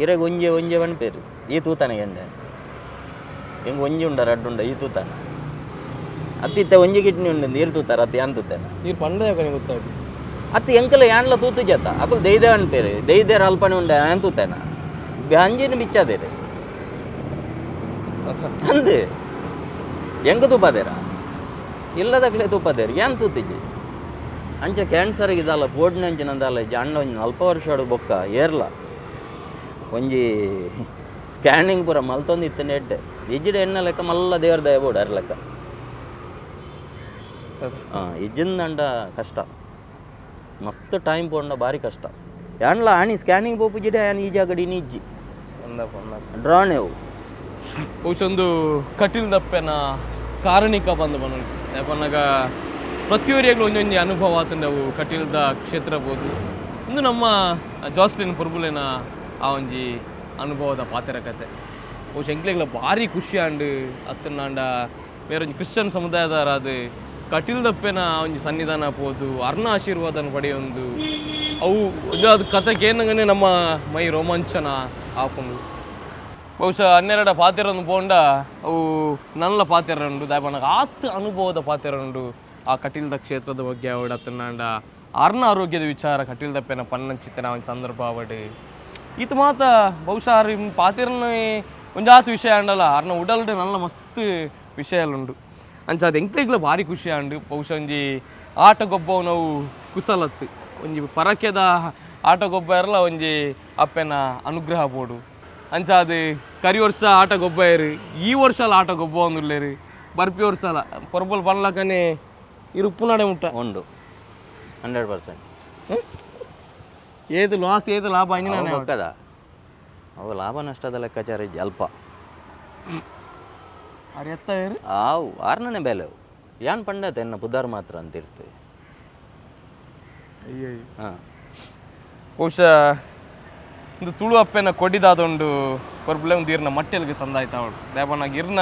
ಇರೆಗ್ ಒಂಜೆ ಒಂಜೆ ಪನ್ಪೇರು, ಈ ತೂತಾನೆ ಕೆಂಡೆ ಹೆಂಗೆ ಒಂಜಿ ಉಂಡ ರಡ್ಡು ಉಂಡ ಈ ತೂತಾನೆ ಅತ್ತಿತ್ತ ಒಂಜಿ ಕಿಡ್ನಿ ಉಂಡು ನೀರು ತೂತಾರ ಅತ್ತ ಯಾನ್ ತೂತಾನೆ. ನೀರು ಪಂಡ ಯಾಕನೆ ಗೊತ್ತಾಯ್ತು. ಅತ್ತ ಎಂಕಲ ಯಾನ್ಲ ತೂತು ಜತ ಅಕುಲು ದೈದೆ ಅನ್ಪೇರು, ದೈದೇರು ಅಲ್ಪನೆ ಉಂಡ ಯಾನ್ ತೂತಾನ ಬ್ಯಾಂಜಿನ ಬಿಚ್ಚಾದೇರು ಅಂದು ಎಂಕ ತೂಪಾದೇರ ಇಲ್ಲದಕ್ಲೆ ತೂಪಾದೇರು ಏನ್ ತೂತಿಜ್ಜಿ. ಅಂಚ ಕ್ಯಾನ್ಸರ್ ಇದಲ್ಲ ಪೋಡ್ನಂಚಿನಂದಲ್ಲ ಅಣ್ಣ ಒಂಜಿ ಅಲ್ಪ ವರ್ಷ ಬೊಕ್ಕ ಏರ್ಲ ಒಂಜಿ ಸ್ಕ್ಯಾನಿಂಗ್ ಪೂರ ಮಲ್ತೊಂದು ಇತ್ತು ಎಡ್ಡೆ. ಇಜ್ಜಿಡ ಎಣ್ಣ ಲೆಕ್ಕ ಮಲ್ಲ ದೇವ್ರ ದಯ ಬೋಡು ಅರ್ ಲೆಕ್ಕ. ಹಾಂ, ಇಜ್ಜಿಂದಂಡ ಕಷ್ಟ, ಮಸ್ತ್ ಟೈಮ್ ಪೋಂಡ ಭಾರಿ ಕಷ್ಟ. ಯಾನ್ಲ ಆಣಿ ಸ್ಕ್ಯಾನಿಂಗ್ ಪೋಪುಜಿಡ ಯಾನ್ ಈ ಜಾಗಡಿ ಇಜ್ಜಿ. ಅಂದಪ್ಪ ಅಂದಪ್ಪ. ಡ್ರಾನ್ ಅವು. ಬಹುಶಃ ಒಂದು ಕಟಿಲ್ ದಪ್ಪೆನ ಕಾರಣಿಕ ಬಂದು ಬನ ಯಾಕನ್ನಾಗ ಪ್ರತಿಯೊರಿಯಾಗಲೂ ಒಂದೊಂದು ಅನುಭವ ಆತಂದೆ. ಅವು ಕಟೀಲ್ದ ಕ್ಷೇತ್ರ ಬೋದು ಇಂದು ನಮ್ಮ ಜಾಸ್ಲಿನ್ ಪೊರ್ಬುಲೆನ ಆ ಒಂಜಿ ಅನುಭವದ ಪಾತೆರ ಕತೆ ಬಹುಶಃ ಎಂಕ್ಲೆಗ್ಲ ಭಾರಿ ಖುಷಿ ಆಂಡ್. ಅತ್ತನಾಂಡ ಬೇರೊಂಜಿ ಕ್ರಿಶ್ಚಿಯನ್ ಸಮುದಾಯದವರಾದ ಕಟೀಲ್ ದಪ್ಪೆನ ಆ ಒಂಜಿ ಸನ್ನಿಧಾನ ಪೋದು ಅರ್ಣ ಆಶೀರ್ವಾದನ ಪಡೆಯೊಂದು ಅವು ಒಂದು ಅದು ಕತೆ ಕೇನಂಗನೆ ನಮ್ಮ ಮೈ ರೋಮಾಂಚನ ಆಪುಂಡು. ಬಹುಶಃ 12 ಪಾತೆರೊಂದು ಪೋಂಡ ಅವು ನಲ್ಲ ಪಾತೆರ ಉಂಡು. ದಾಯಪನಗ ಆತ್ ಅನುಭವದ ಪಾತೆರ ಉಂಡು. ಆ ಕಟೀಲ್ದ ಕ್ಷೇತ್ರದ ಬಗ್ಗೆ ಅವಡ ಅತ್ತನಾಂಡ ಅರ್ನ ಆರೋಗ್ಯದ ವಿಚಾರ ಕಟೀಲ್ ದಪ್ಪೆನ ಪನ್ನಂಚಿತ್ತನ ಒಂಜಿ ಸಂದರ್ಭ ಅವಡು ಈತ ಮಾತ. ಬಹುಶಃ ಆರ್ ಪಾತೆರನೆ ಒಂಜಾತ್ ವಿಷಯ ಅಂಡಲ ಅರ್ನ ಉಡಲ್ಡ್ ನಲ್ಲ ಮಸ್ತ್ ವಿಷಯಲುಂಡು. ಅಂಚ ಅದು ಎಂಕ್ಲೆಗ್ಲ ಭಾರಿ ಖುಷಿ ಆಂಡ್. ಬಹುಶಃ ಒಂಜಿ ಆಟ ಗೊಬ್ಬವು ಕುಸಲತ್ತು ಒಂಜಿ ಪರಕೆದ ಆಟ ಗೊಬ್ಬ ಇರಲ ಒಂಜಿ ಅಪ್ಪೆನ ಅನುಗ್ರಹ ಬೋಡು. ಅಂಚ ಅದು ಕರಿ ವರ್ಷ ಆಟ ಗೊಬ್ಬ ಇರು, ಈ ವರ್ಷಲ ಆಟ ಗೊಬ್ಬ ಒಂದುಲ್ಲೇರು, ಬರ್ಪಿ ವರ್ಷಲ ಪೊರ್ಬಲ್ ಪನ್ಲಕನೆ ಇರು ಉಪ್ಪುನಾಡೆ ಮುಟ್ಟ. ಉಂಡು, 100%. ಏದು ಲಾಸ್ ಏದು ಲಾಭ ಅಂಜಿನ. ಬೊಕ್ಕದ ಅವು ಲಾಭ ನಷ್ಟದ ಲೆಕ್ಕಾಚಾರ ಇಜ್ಜಿ ಅಲ್ಪ. ಅರೆ ಎತ್ತ ಏರು. ಆವು ಆರ್ನನೆ ಬೆಲೆ ಅವು ಯಾನ್ ಪಂಡತೆ ಎನ್ನ ಪುದಾರ್ ಮಾತ್ರ ಅಂತಿರ್ತು. ಅಯ್ಯೋ. ಹಾಂ. ಬಹುಶಃ ಒಂದು ತುಳು ಅಪ್ಪೆನ ಕೊಡಿದಾದೊಂಡು ಪರ್ಬುಲೆ ಒಂದು ಇರ್ನ ಮಟ್ಟೆಲ್ಗೆ ಸಂದಾಯ್ತ ಅವಳು ದೇವನಾಗ ಇರ್ನ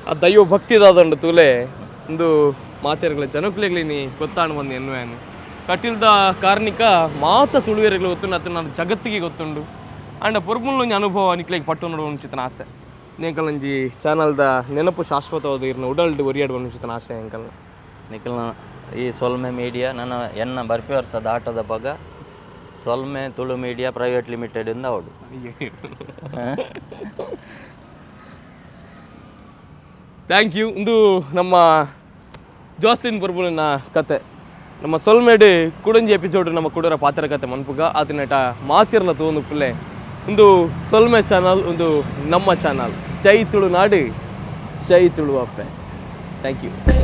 ಆ ದೈವ ಭಕ್ತಿದಾದೊಂಡು ತುಲೆ ಒಂದು ಮಾತೆರ್ಗಳ ಜನಕುಲೆಗ್ಲಿನಿ ಗೊತ್ತಾಣ್ ಬಂದು ಎನ್ನುವೇನು. ಕಟೀಲ್ದ ಕಾರ್ಣಿಕ ಮಾತ ತುಳುವೆರೆಗ್ಲ ಗೊತ್ತುಂಡು ಅತ್ತ ನಾನು ಜಗತ್ತಿಗೆ ಗೊತ್ತುಂಡು. ಅಂಡ ಪೊರ್ಬುಲ್ ಒಂಜಿ ಅನುಭವ ನಿಕ್ಲೆಗ್ ಪಟ್ಟು ನೋಡುವ ಒಂಚಿತನ ಆಸೆ ಎಂಕಲೊಂಜಿ ಚಾನಲ್ದ ನೆನಪು ಶಾಶ್ವತವಾದ ಇರ್ನ ಉಡಲ್ಡ್ ಒರಿಯಾಡ್ ಒಂಚಿತನ ಆಸೆ ಎಂಕಲ್ನ. ನಿಖಲ್ನ ಈ ಸೊಲ್ಮೆ ಮೀಡಿಯಾ ನನ್ನ ಎನ್ನ ಬರ್ಪಿ ವರ್ಷದ ಆಟದ ಪಗ ಸೊಲ್ಮೆ ತುಳು ಮೀಡಿಯಾ ಪ್ರೈವೇಟ್ ಲಿಮಿಟೆಡ್ ಇಂದ ಅವಡು. Thank you. ಇಂದು ನಮ್ಮ ಜಾಸ್ಲಿನ್ ಪರ್ಬುಲಿನ ಕತೆ. ನಮ್ಮ ಸೊಲ್ಮೆಡ್ ಕುಡೊಂಜಿ ಎಪಿಸೋಡ್ ನಮ್ಮ ಕುಡೋರ ಪಾತ್ರ ಕತೆ ಮನ್ಪುಗ. ಆತಿನಟ ಮಾತಿರ್ಲ ತೂವೊಂದು ಪುಲ್ಲೆ. ಒಂದು ಸೊಲ್ಮೆ ಚಾನಲ್, ಒಂದು ನಮ್ಮ ಚಾನಲ್. ಜೈ ತುಳುನಾಡು, ಜೈ ತುಳುವಪ್ಪೆ. Thank you.